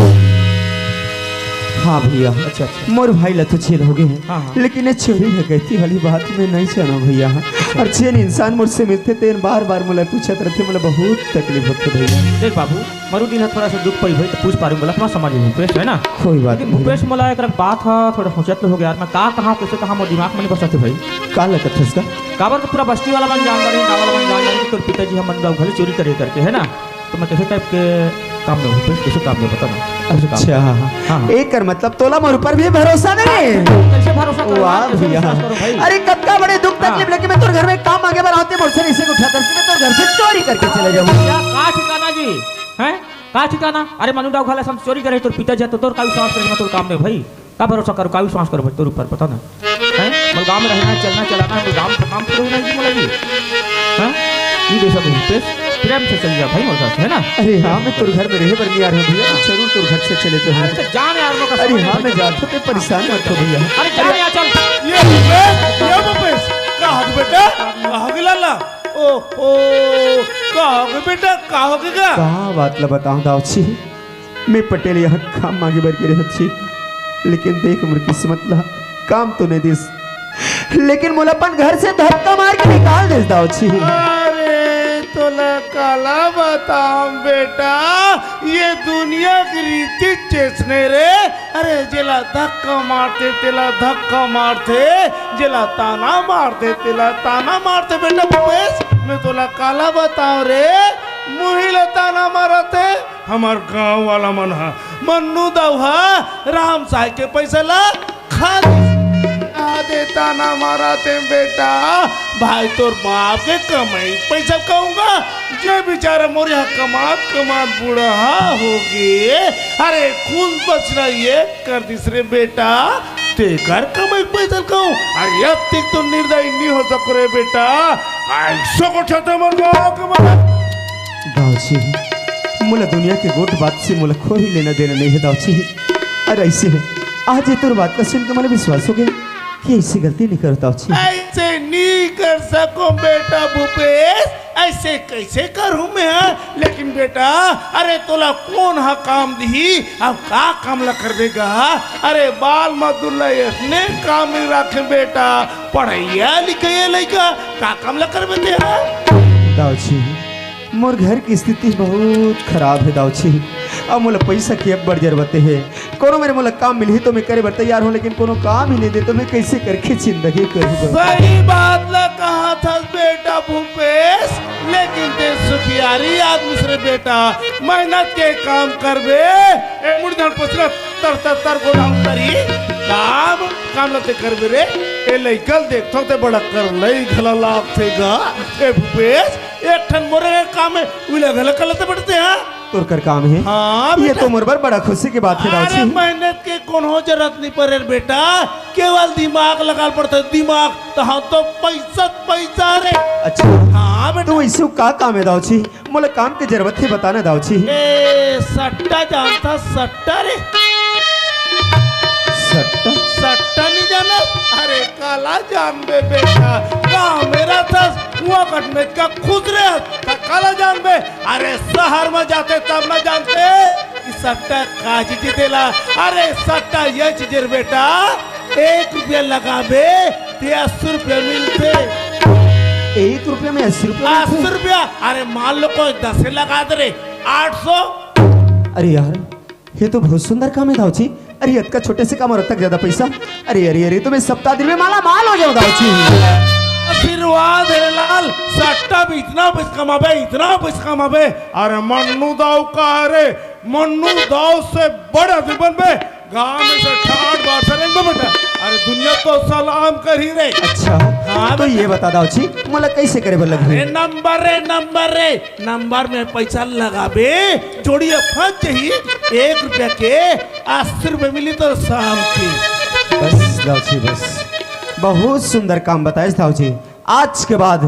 हाँ भैया, अच्छा, अच्छा। मोर भाई ला तो जेल हो गे हे, हाँ, हाँ। लेकिन ये चोरी डकैती वाली बात मैं नहीं जानव भैया। अच्छा। अउ जेन इंसान मोर से मिलथे तेन बार बार मोला पूछत रहिथे, मोला बहुत तकलीफ होथे भैया। देख बाबू, मरू दिन ह थोड़ा सा दुख पई भाई, तो पूछ पारूंगा, थोड़ा समझ लेहूं, भूपेश, है ना? कोई बात लेकिन नहीं। भूपेश, मोला एक बात ह, थोड़ा सोचत हो गया यार, मैं का कहा, कैसे कहा, मोर दिमाग में नहीं बसत हे भाई। का लगत हे उसका? काबर के पूरा बस्ती वाला मन जान रहे, गाँव वाला मन जान रहे कि तोर पिताजी ह मनु दाऊ घर ले चोरी करे करके, है ना? तो मैं कैसे टाइप के काम में हूँ, कैसे काम में, बता ना, कैसे काम? अच्छा, हाँ, हाँ। एकर मतलब तोला मोर ऊपर भी भरोसा नहीं? कैसे भरोसा करूँ? वाह कैसे भैया। विश्वास करूँ भाई? अरे, कतका बड़े दुख तकलीफ हाँ। लेके मैं तोर घर में काम मांगे बर आते, मोर से रिश्ते को उठाकर मैं तोर घर से चोरी करके चले जाऊँ। क्या, का ठिकाना जी? हैं? का ठिकाना? अरे, मनु दाऊ घर ले हम चोरी करे, तोर पिताजी ह तो तोर का विश्वास करे, मैं तोर काम में भाई। का भरोसा करूँ, का विश्वास करूँ भाई तोर ऊपर, बता ना। हैं? मोर गाँव में रहना, चलना, चलाना है, मोर गाँव का काम शुरू होना है जी, मोला जी। हैं? ये दे सब भूपेश, प्रेम से चल जा भाई मोर साथ, है ना? अरे हाँ, मैं तोर घर में रहे बर नहीं आ रहा भैया, मैं जरूर तोर घर से चले जाऊँ। अरे तो जान यार, मोर अरे हाँ, मैं जात हूँ, ते परेशान मत हो भैया। अरे जान यार, चल। ये भूपेश, ये भूपेश, का हो गे बेटा? का हो गे लाला? ओ, ओ, का हो गे बेटा? का हो गे गा? का बात ला बताऊं दाऊ जी, मैं पटेल यहाँ काम मांगे बर गे रहत छी, लेकिन देख मोर किस्मत ला, काम तो नहीं दिस, लेकिन मोला अपन घर से धक्का मार के निकाल दिस दाऊ जी। अरे तोला काला बताऊं बेटा, ये दुनिया की रीति चेसने रे। अरे जेला धक्का मारथे तेला धक्का मारथे, जेला ताना मारथे तेला ताना मारथे। बेटा भूपेश, मैं तोला काला बताऊं रे, मुही ला ताना मारथे। हमर गांव वाला मन ह, मन्नू दाऊ ह राम साय के पैसा ला खा दे, खा दे, ताना मारथे बेटा। भाई तोर बाप के कमाई पैसा कहूंगा, जे बेचारा मोर यहाँ कमात कमात बूढ़ा हो गे। अरे खून बच रही है कर दिस रे बेटा, तेकर कमाई पैसा कहूं। अरे अतिक तो निर्दयी नहीं हो सको रे बेटा, ऐसो को छते मर गो कमाई। दाऊ जी, मोला दुनिया के गोठ बात से मोला कोई लेना देना नहीं है दाऊ जी। अरे ऐसे है, आज ये तोर बात का सुन के मोला विश्वास हो गया कि ऐसी गलती नहीं करता दाऊ जी। ऐसे नहीं कर सको बेटा भूपेश, ऐसे कैसे करूं मैं? लेकिन बेटा, अरे तोला कौन हा काम दिही? अब का काम ला करबे गा? अरे बाल मजदूर ला इसने काम नहीं रखे बेटा, पढ़ैया लिखैया लइका का काम ला करबे ते हा? दाऊ जी, मोर घर की स्थिति बहुत खराब है दाऊ जी, अब मोला पैसा की अब बड़ जरूरत है। कोनो मेर मोला काम मिलही तो मैं करे बर तैयार हूँ, लेकिन कोनो काम ही नहीं दे तो मैं कैसे करके जिंदगी करूँ? सही बात ला कहा था बेटा भूपेश, लेकिन ते सुखियारी आदमी से रे बेटा, मेहनत के काम करबे। ए मुड़ी धान पसरत तर तर तर गोडाउन तरी काम काम लते करबे रे। ए लइकल देखथो ते बड़ा कर लई घला लागथे गा। ए भूपेश, एक ठन मोरे काम है, उला घला कर लते बड़ते हैं। तोर कर काम है। हाँ, ये बेटा। तो मोर बर बड़ा खुशी की बात है, अरे, दाऊ जी। मेहनत के कोनो जरूरत नहीं पड़े रे बेटा, केवल दिमाग लगा पड़ता है, दिमाग। तो हम तो पैसा पैसा रे। अच्छा। हाँ, बेटा। तो ऐसे का काम है, दाऊ जी? मोला काम के जरूरत है, बताना, दाऊ जी। ए, सट्टा जानता, सट्टा रे। सट्टा? सट्टा नहीं जाना? अरे, काला जानबे बेटा, गाँव में रहथस, हुआ कट में का खुश रहे, त काला जानबे? अरे शहर में जाते तब ना जानते कि सट्टा का चीज देला। अरे सट्टा ये चीज रे बेटा, एक रुपया लगाबे ते अस्सी रुपया मिलते। एक रुपया में अस्सी रुपया मिलते? अस्सी रुपया। अरे मान लो कोई दस लगा दे रे, आठ सौ। अरे यार, ये तो बहुत सुंदर काम है दाऊ जी। अरे, अतका छोटे से काम और अतक ज्यादा पैसा। अरे, अरे, अरे, तो मैं सप्ताह दिन में माला माल हो जाऊं दाऊ जी। आशीर्वाद है लाल, सट्टा भी इतना पैसा कमाबे, इतना पैसा कमाबे। अरे मन्नू दाऊ का रे, मन्नू दाऊ से बड़ा आदमी बनबे। गांव में से ठाट बार से रेंगबे बेटा। अरे दुनिया तो सलाम करही रे। अच्छा, हाँ तो बेटा। ये बता दाऊ जी, मोला कैसे करे बर लगही? अरे नंबर रे, नंबर रे, नंबर में पैसा लगाबे, जोड़िया फंस जही, एक रुपया के अस्सी रुपया मिली तो शाम के। बस दाऊ जी, बस। बहुत सुंदर काम बताए दाऊ जी। आज के बाद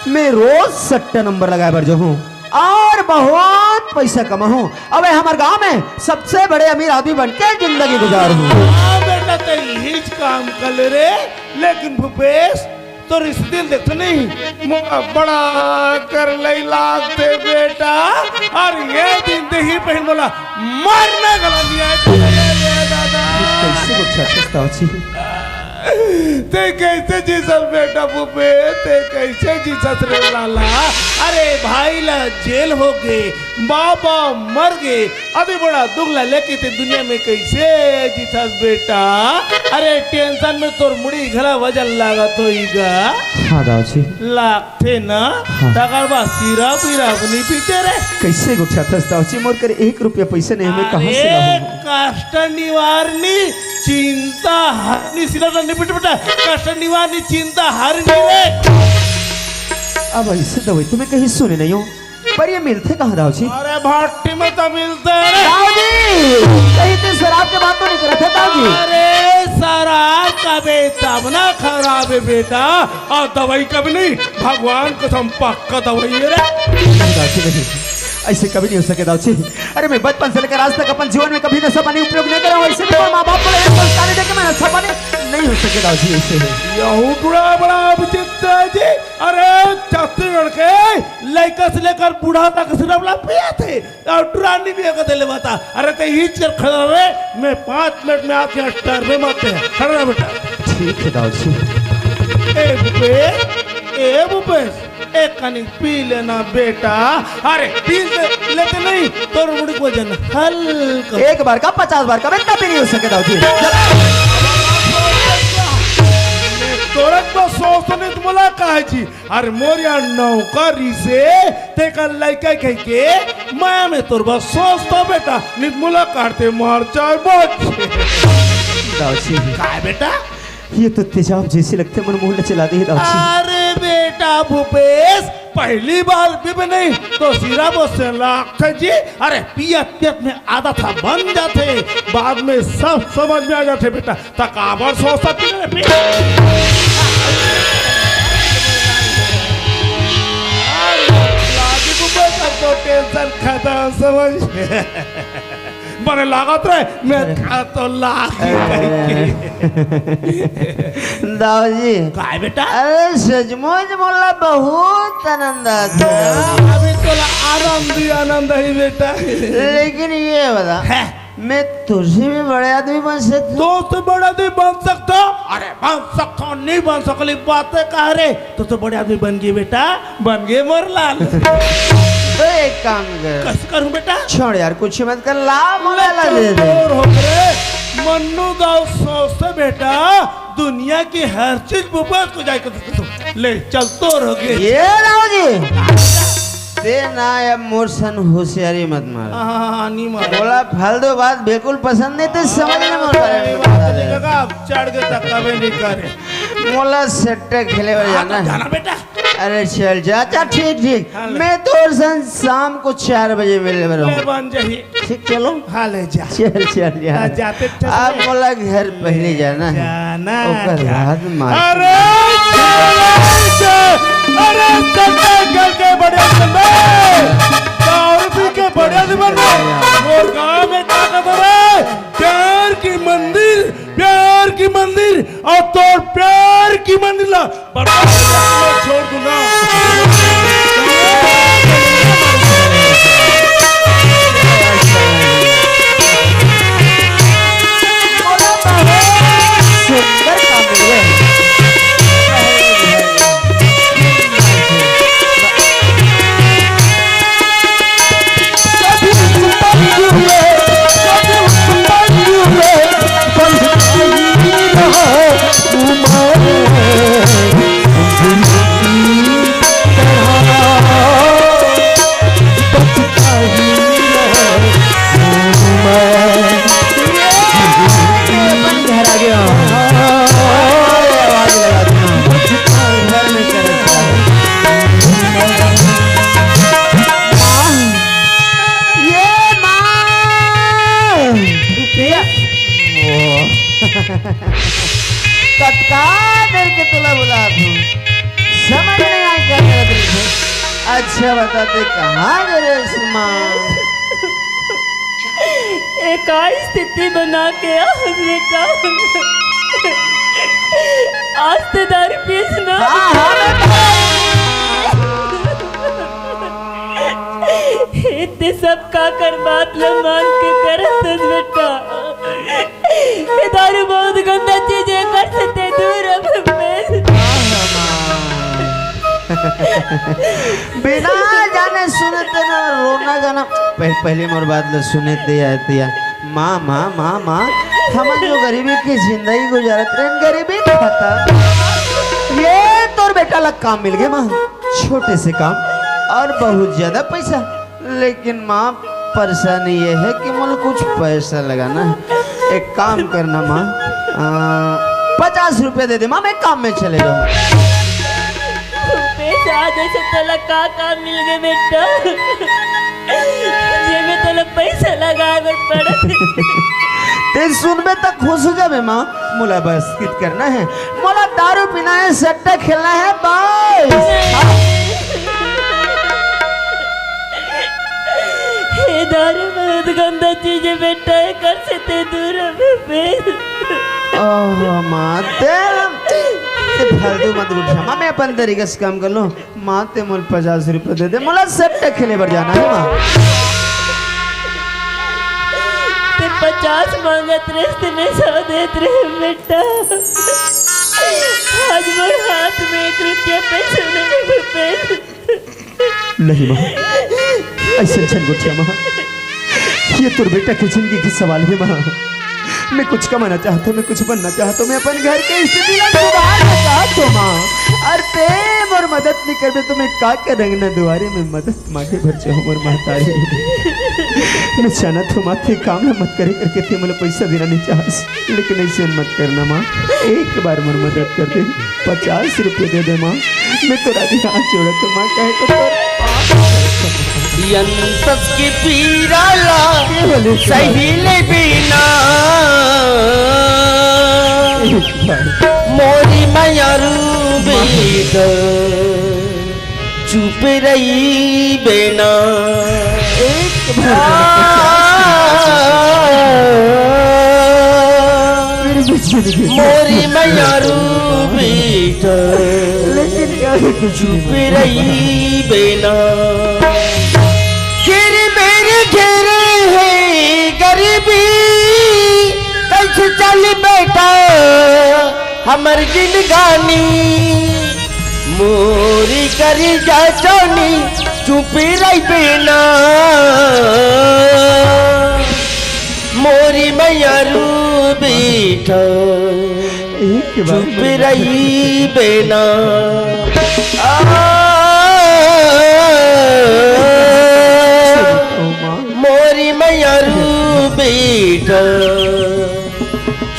मैं रोज सट्टा नंबर लगाए बर जाहूं और बहुत पैसा कमाहूं। अबे हमर गांव में सबसे बड़े अमीर आदमी बन के जिंदगी गुजारहूं। हाँ बेटा, ते यही काम कर ले रे। लेकिन भूपेश, तोर इस दिन देख तो नहीं, मोला बड़ा कर लई लागथे बेटा, और ये दिन देही पहन बोला, मरना गला लिया है, ले, ले, ले, दादा। अच्छा, अच्छा, दाऊ जी। ते कइसे जीसस बेटा भूपेश, ते कइसे जीसस रे लाला? अरे भाई ला जेल होगे, बाबा मर गे, अभी बड़ा दुख ला लेके ते दुनिया में कइसे जीसस बेटा? अरे tension में तोर मुड़ी घला वजन लागत होही गा। हाँ दाऊ जी। लागथे ना? हाँ। तकर बाद सिरप विरप नी पीते रे। कइसे गोठियाथस दाऊ जी, मोर कर एक रुपया पइसा नहीं, मैं कहाँ से अरे लाऊं? कष्ट निवारणी चिंता हरणी सिरप नी पीते बेटा, कष्ट निवारणी चिंता हरणी रे। अब अइसे दवाई तो मैं कहीं सुने नहीं हूँ। पर ये मिलथे कहाँ दाऊ जी? अरे भट्टी में तो मिलथे रे। दाऊ जी, कहीं ते शराब के बात तो नहीं करत हे दाऊ जी? अरे शराब कबे तब ना खराब हे बेटा, अउ दवाई कबे नहीं, भगवान कसम पक्का दवाई हे रे। नहीं दाऊ जी, नहीं, अइसे कभी नहीं हो सके दाऊ जी। अरे मैं बचपन से लेकर आज तक अपन जीवन में कभी नशा पानी उपयोग नहीं करा हूँ, अइसे भी मोर माँ बाप को एक संस्कार नहीं देके मैं नशा पानी नहीं हो सके दाऊ जी, अइसे है। यहू टुरा बड़ा विचित्र हे जी। अरे छत्तीसगढ़ के लइका से लेकर बूढ़ा तक सिरप ला पियाथे अउ टुरा नी पिया के देले बता। अरे ते इही चेर खड़ा रहे, मैं पाँच मिनट में आके यहाँ टर्न में मारते हैं। खड़ा रह बेटा। ठीक है दाऊ जी। ए भूपेश, ए भूपेश, एक कनी पी लेना बेटा। अरे पी ले, लेते नहीं, तोर मुड़ी को वजन हल्का। एक बार का पचास बार का, इतना भी नहीं हो सके दाऊ जी। तोरक तो सोच नहीं तुमला कहा जी। अरे मोर यहाँ नौकरी से तेकर लइका कह के मैं में तोर बस सोच तो बेटा, नित मुलाकात ते मार चाहे बच। दाऊ जी। काय बेटा? ये तो तेजाब जैसे लगथे, मन मोहन चला दे दाऊ जी। अरे बेटा भूपेश, पहली बार भी नहीं तो सिरप से लागथे जी। अरे पियत पियत में आदत हा बन जाथे, बाद में सब समझ में आ जाथे बेटा। त काबर सोचत हे रे? लागी गुब्बे सब तो tension खत्म समझ। बने लागत रे, मैं अरे। खा तो लागी अरे। कहीं के। दाऊ जी। काय बेटा? अरे सचमुच मोला बहुत आनंद आता है। अभी तोला आनंद ही आनंद ही बेटा। लेकिन ये बता, हैं। मैं तुझसे भी बड़े आदमी बन सकता हूँ। दोस्त बड़े आदमी बन सकता हूँ? अरे बन सकता हूँ, नहीं बन सकली बात है कहा रे? तो तो बड़े आदमी बन गए बेटा, बन गए मोर लाल। तो एक काम कर। कैसे करूँ बेटा? छोड़ यार, कुछ मत कर, ला मोला ला दे दे। चल, तोर हो रे। मन्नू दाऊ सोचते बेटा, दुनिया की हर चीज भूपेश को जाए कर दे। ले चल, तोर हो गए। ये दाऊ जी। ते ना अब मोर सन होशियारी मत मार। हाँ, हाँ, हाँ, नहीं मार। मोला फालतू बात बिल्कुल पसंद नहीं, ते समझ ले मोर बारे में बता दे। जगह आप चढ़ के तक कभी नहीं करे। मोला सट्टा खेले बर हाँ, जाना तो है। जाना बेटा। अरे चल जा, अच्छा ठीक, ठीक। हाँ, ले। मैं तोर सन शाम को चार बजे मिले बर ले हूँ। बन जाही। ठीक, चलो। हाँ, ले जा। चल, चल, चल। हाँ, जाते चल। अब मोला घर पहले जाना है। जाना, ओकर जा। बाद मार। अरे, अरे, सट्टा खेल के बढ़िया से बन। दारू पी के बढ़िया से बन। मोर गांव में का कहत हे? प्यार की मंदिर, प्यार की मंदिर, अउ तोर प्यार की मंदिर ला बर्बाद कर दूंगा, छोड़ दूंगा। सुंदर काम है। अपन घर आ गया। आवाज लगा दिया। घर में कर रखा है। माँ, ये माँ। रुपया। ओ। कतका देर के तोला बुलात हूँ, समझ नहीं आए क्या करत रहिथे। अच्छा बता, ते कहाँ गे रेहेस माँ? ए, का स्थिति बना के आ बेटा, आज ते दारू पीस ना। हाँ, हाँ, बेटा। ए, ते सब काकर बात ल मान के करत हस बेटा। ए, दारू बिना जाने सुने तेला रोना गाना। पह-, पहली मोर बात ल सुने दे आतिया। माँ, माँ, माँ, माँ, हमन जो गरीबी के जिंदगी गुजारत रहेन, गरीबी खत्म। ये तोर बेटा ला काम मिल गे माँ, छोटे से काम और बहुत ज्यादा पैसा। लेकिन माँ, परेशानी ये है कि मोला कुछ पैसा लगाना है। एक काम करना माँ, आ, पचास रुपया दे दे माँ, मैं काम में चले जाऊँ। पैसा जैसे तोला का काम मिल गे बेटा, जेमे तोला पैसा लगाए बर पड़त। ते सुनबे त खुश हो जाबे माँ। मोला बस कित करना है, मोला दारू पीना है, सट्टा खेलना है, बस। हे दारू बहुत गंदा चीज है बेटा, एकर से ते दूर रह बे। ओह माँ, ते, ते फालतू मत उठा माँ, मैं अपन तरीका से काम कर लूँ। माँ, ते मोला पचास रुपया दे दे, मोला सट्टा खेले बर जाना है माँ। ते पचास मांगत रहे ते मैं सौ देत रहे बेटा। आज मोर हाथ में एक रुपया पैसा नहीं है बेटा। नहीं माँ, ऐसे झन गोठिया माँ, ये तोर बेटा के जिंदगी के सवाल है माँ। मैं कुछ कमाना चाहत हूँ, मैं कुछ बनना चाहत हूँ, मैं अपन घर के स्थिति ला सुधारना चाहत हूँ माँ। अउ ते मोर मदद नहीं करबे त मैं का करंव ना, दुआरे में मदद मांगे बर जाहूँ मोर महतारी। मैं जानत हूँ माँ, ते काम ला मत करे करके ते मोला पैसा देना नहीं चाहस, लेकिन ऐसे मत करना माँ, एक बार मोर मदद कर दे, पचास रुपया दे दे माँ। मैं तोर आगे हाथ जोड़त हूँ माँ, कहे तो तोर पाँव। यंतस की पीरा ला के बोले सही ले बिना, मोरी मयारू बेटा चुप रही बेना। एक बार मोरी मयारू बेटा लेकिन क्या है कुछ चुप रही बेना। गिर मेरे घेरे है गरीबी, कैसे चल बेटा हमर जिंदगानी। मोरी करी जा जानी चुप रही बेना, मोरी मयारू बेटा एक बार चुप रही बेना। आ, ओ माँ। मोरी मयारू बेटा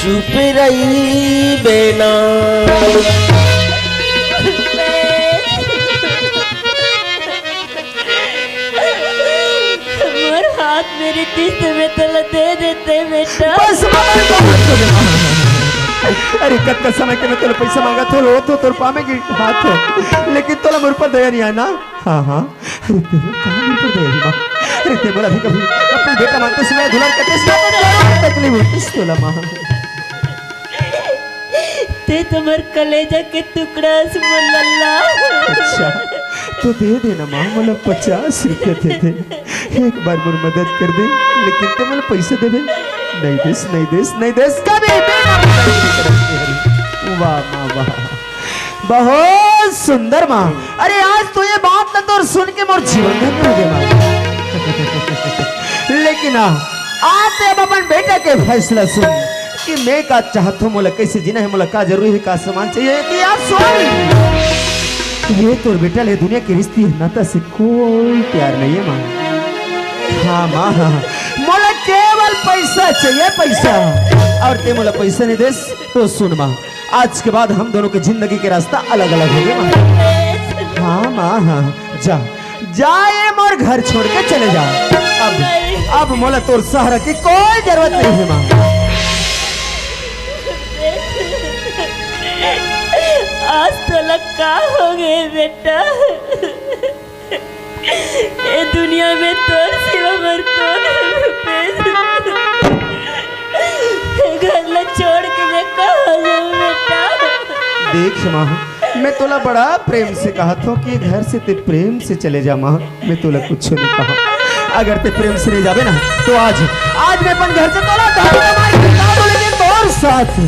चुप रही बेना। मोर हाथ मेरी किस्त में तोला दे देते बेटा। बस, बस, बस। अरे, कतका समय के मैं तोला पैसा मांगत हों, लो तो तोर पाँव में गिर हाथ हो, लेकिन तोला मोर पर दया नहीं आना। हाँ, हाँ। अरे, तेरे कहाँ मोर पर दया नहीं माँ? अरे, ते मोला भी कभी अपन बेटा मानते समय दुलार करते समय तो जरूर तकलीफ होती तोला माँ। ते तो मोर कलेजा के टुकड़ा हस मोर लल्ला। अच्छा, तो दे देना माँ, मोला पचास रुपया दे दे। एक बार मोर मदद कर दे, लेकिन ते मोला पैसा देबे? नहीं देस, नहीं देस, नहीं देस, कभी भी नहीं। वाह माँ, वाह, बहुत सुंदर माँ। अरे, आज तो ये बात ना तो सुन के मोर जीवन धन्य हो गया माँ। लेकिन आ, आज ते अब अपन बेटा के फैसला सुन कि मैं का चाहत हूँ, मोला कैसे जीना है, मोला का जरूरी है, का सामान चाहिए, तो यार सुन, ये तोर बेटा ले दुनिया के रिश्ते नाता से कोई प्यार नहीं है माँ। हाँ माँ, हाँ, हाँ। मोला केवल पैसा चाहिए, पैसा। अउ ते मोला पैसा नहीं देस, तो सुन माँ, आज के बाद हम दोनों के जिंदगी के रास्ता अलग-अलग होगे माँ। हाँ माँ, हाँ, जा, जा, ये मोर घर छोड़ के चले जा। अब, अब मोला तोर सहारा की कोई जरूरत नहीं है माँ। आज तोला का हो गए बेटा? ए दुनिया में तोर सिवा मोर कोन है रुपेश? घर ला छोड़ के मैं कहाँ जाऊँ बेटा? देख माँ, मैं तोला बड़ा प्रेम से कहत हूँ कि घर से ते प्रेम से चले जा माँ, मैं तोला कुछ नहीं कहा। अगर ते प्रेम से नहीं जाबे ना, तो आज, आज मैं अपन घर से तोला घर से मार के निकाल दूँ, लेकिन तोर साथ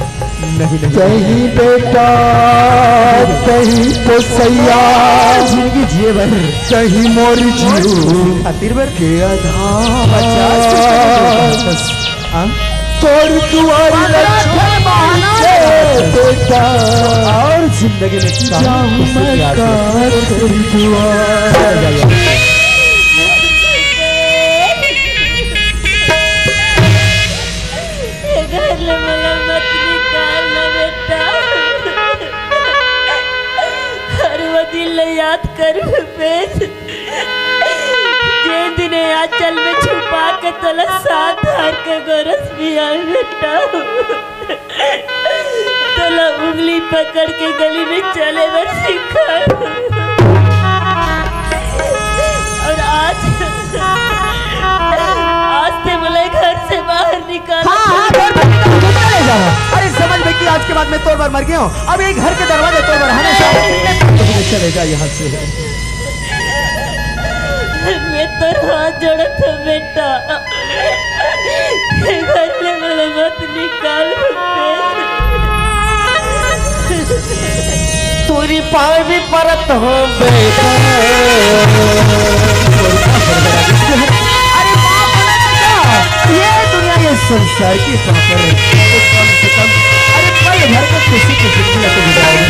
नहीं, नहीं। कहीं बेटा, कहीं पोसैया, कहीं मोर जीव खातिर बर के आधार। पचास रुपया दे दो। हाँ? तोर दुआर पंद्रह ठन बहाना से बेटा। और जिंदगी में काम जाऊं किसी मैं प्यार से? का तेरी दुआ। चला जाइए। ये घर ले मोला मत निकाल ना बेटा। हर वो दिन ले याद करूं बेटा। जेन दिन आंचल में छुपा के तोला साथ धर के गोरस बिहान बेटा, तोला उंगली पकड़ के गली में चले बर सिखा। और आज, आज ते बोले घर से बाहर निकाल। हाँ, हाँ, घर से निकाल, घूमने ले जाओ। अरे समझ में कि आज के बाद मैं तोर बर मर गया हूँ। अब ये घर के दरवाजे तोर बर हमेशा बंद होके चले जा यहाँ से। मैं तोर हाथ जोड़त हूँ बेटा, घर ले मोला मत निकाल। तोरी पाँव भी परत हूँ बेटा। अरे बाप रे बेटा, ये दुनिया, ये संसार की पापर, तो कम से कम, अरे पल भर में खुशी की जिंदगी तो गुजारो।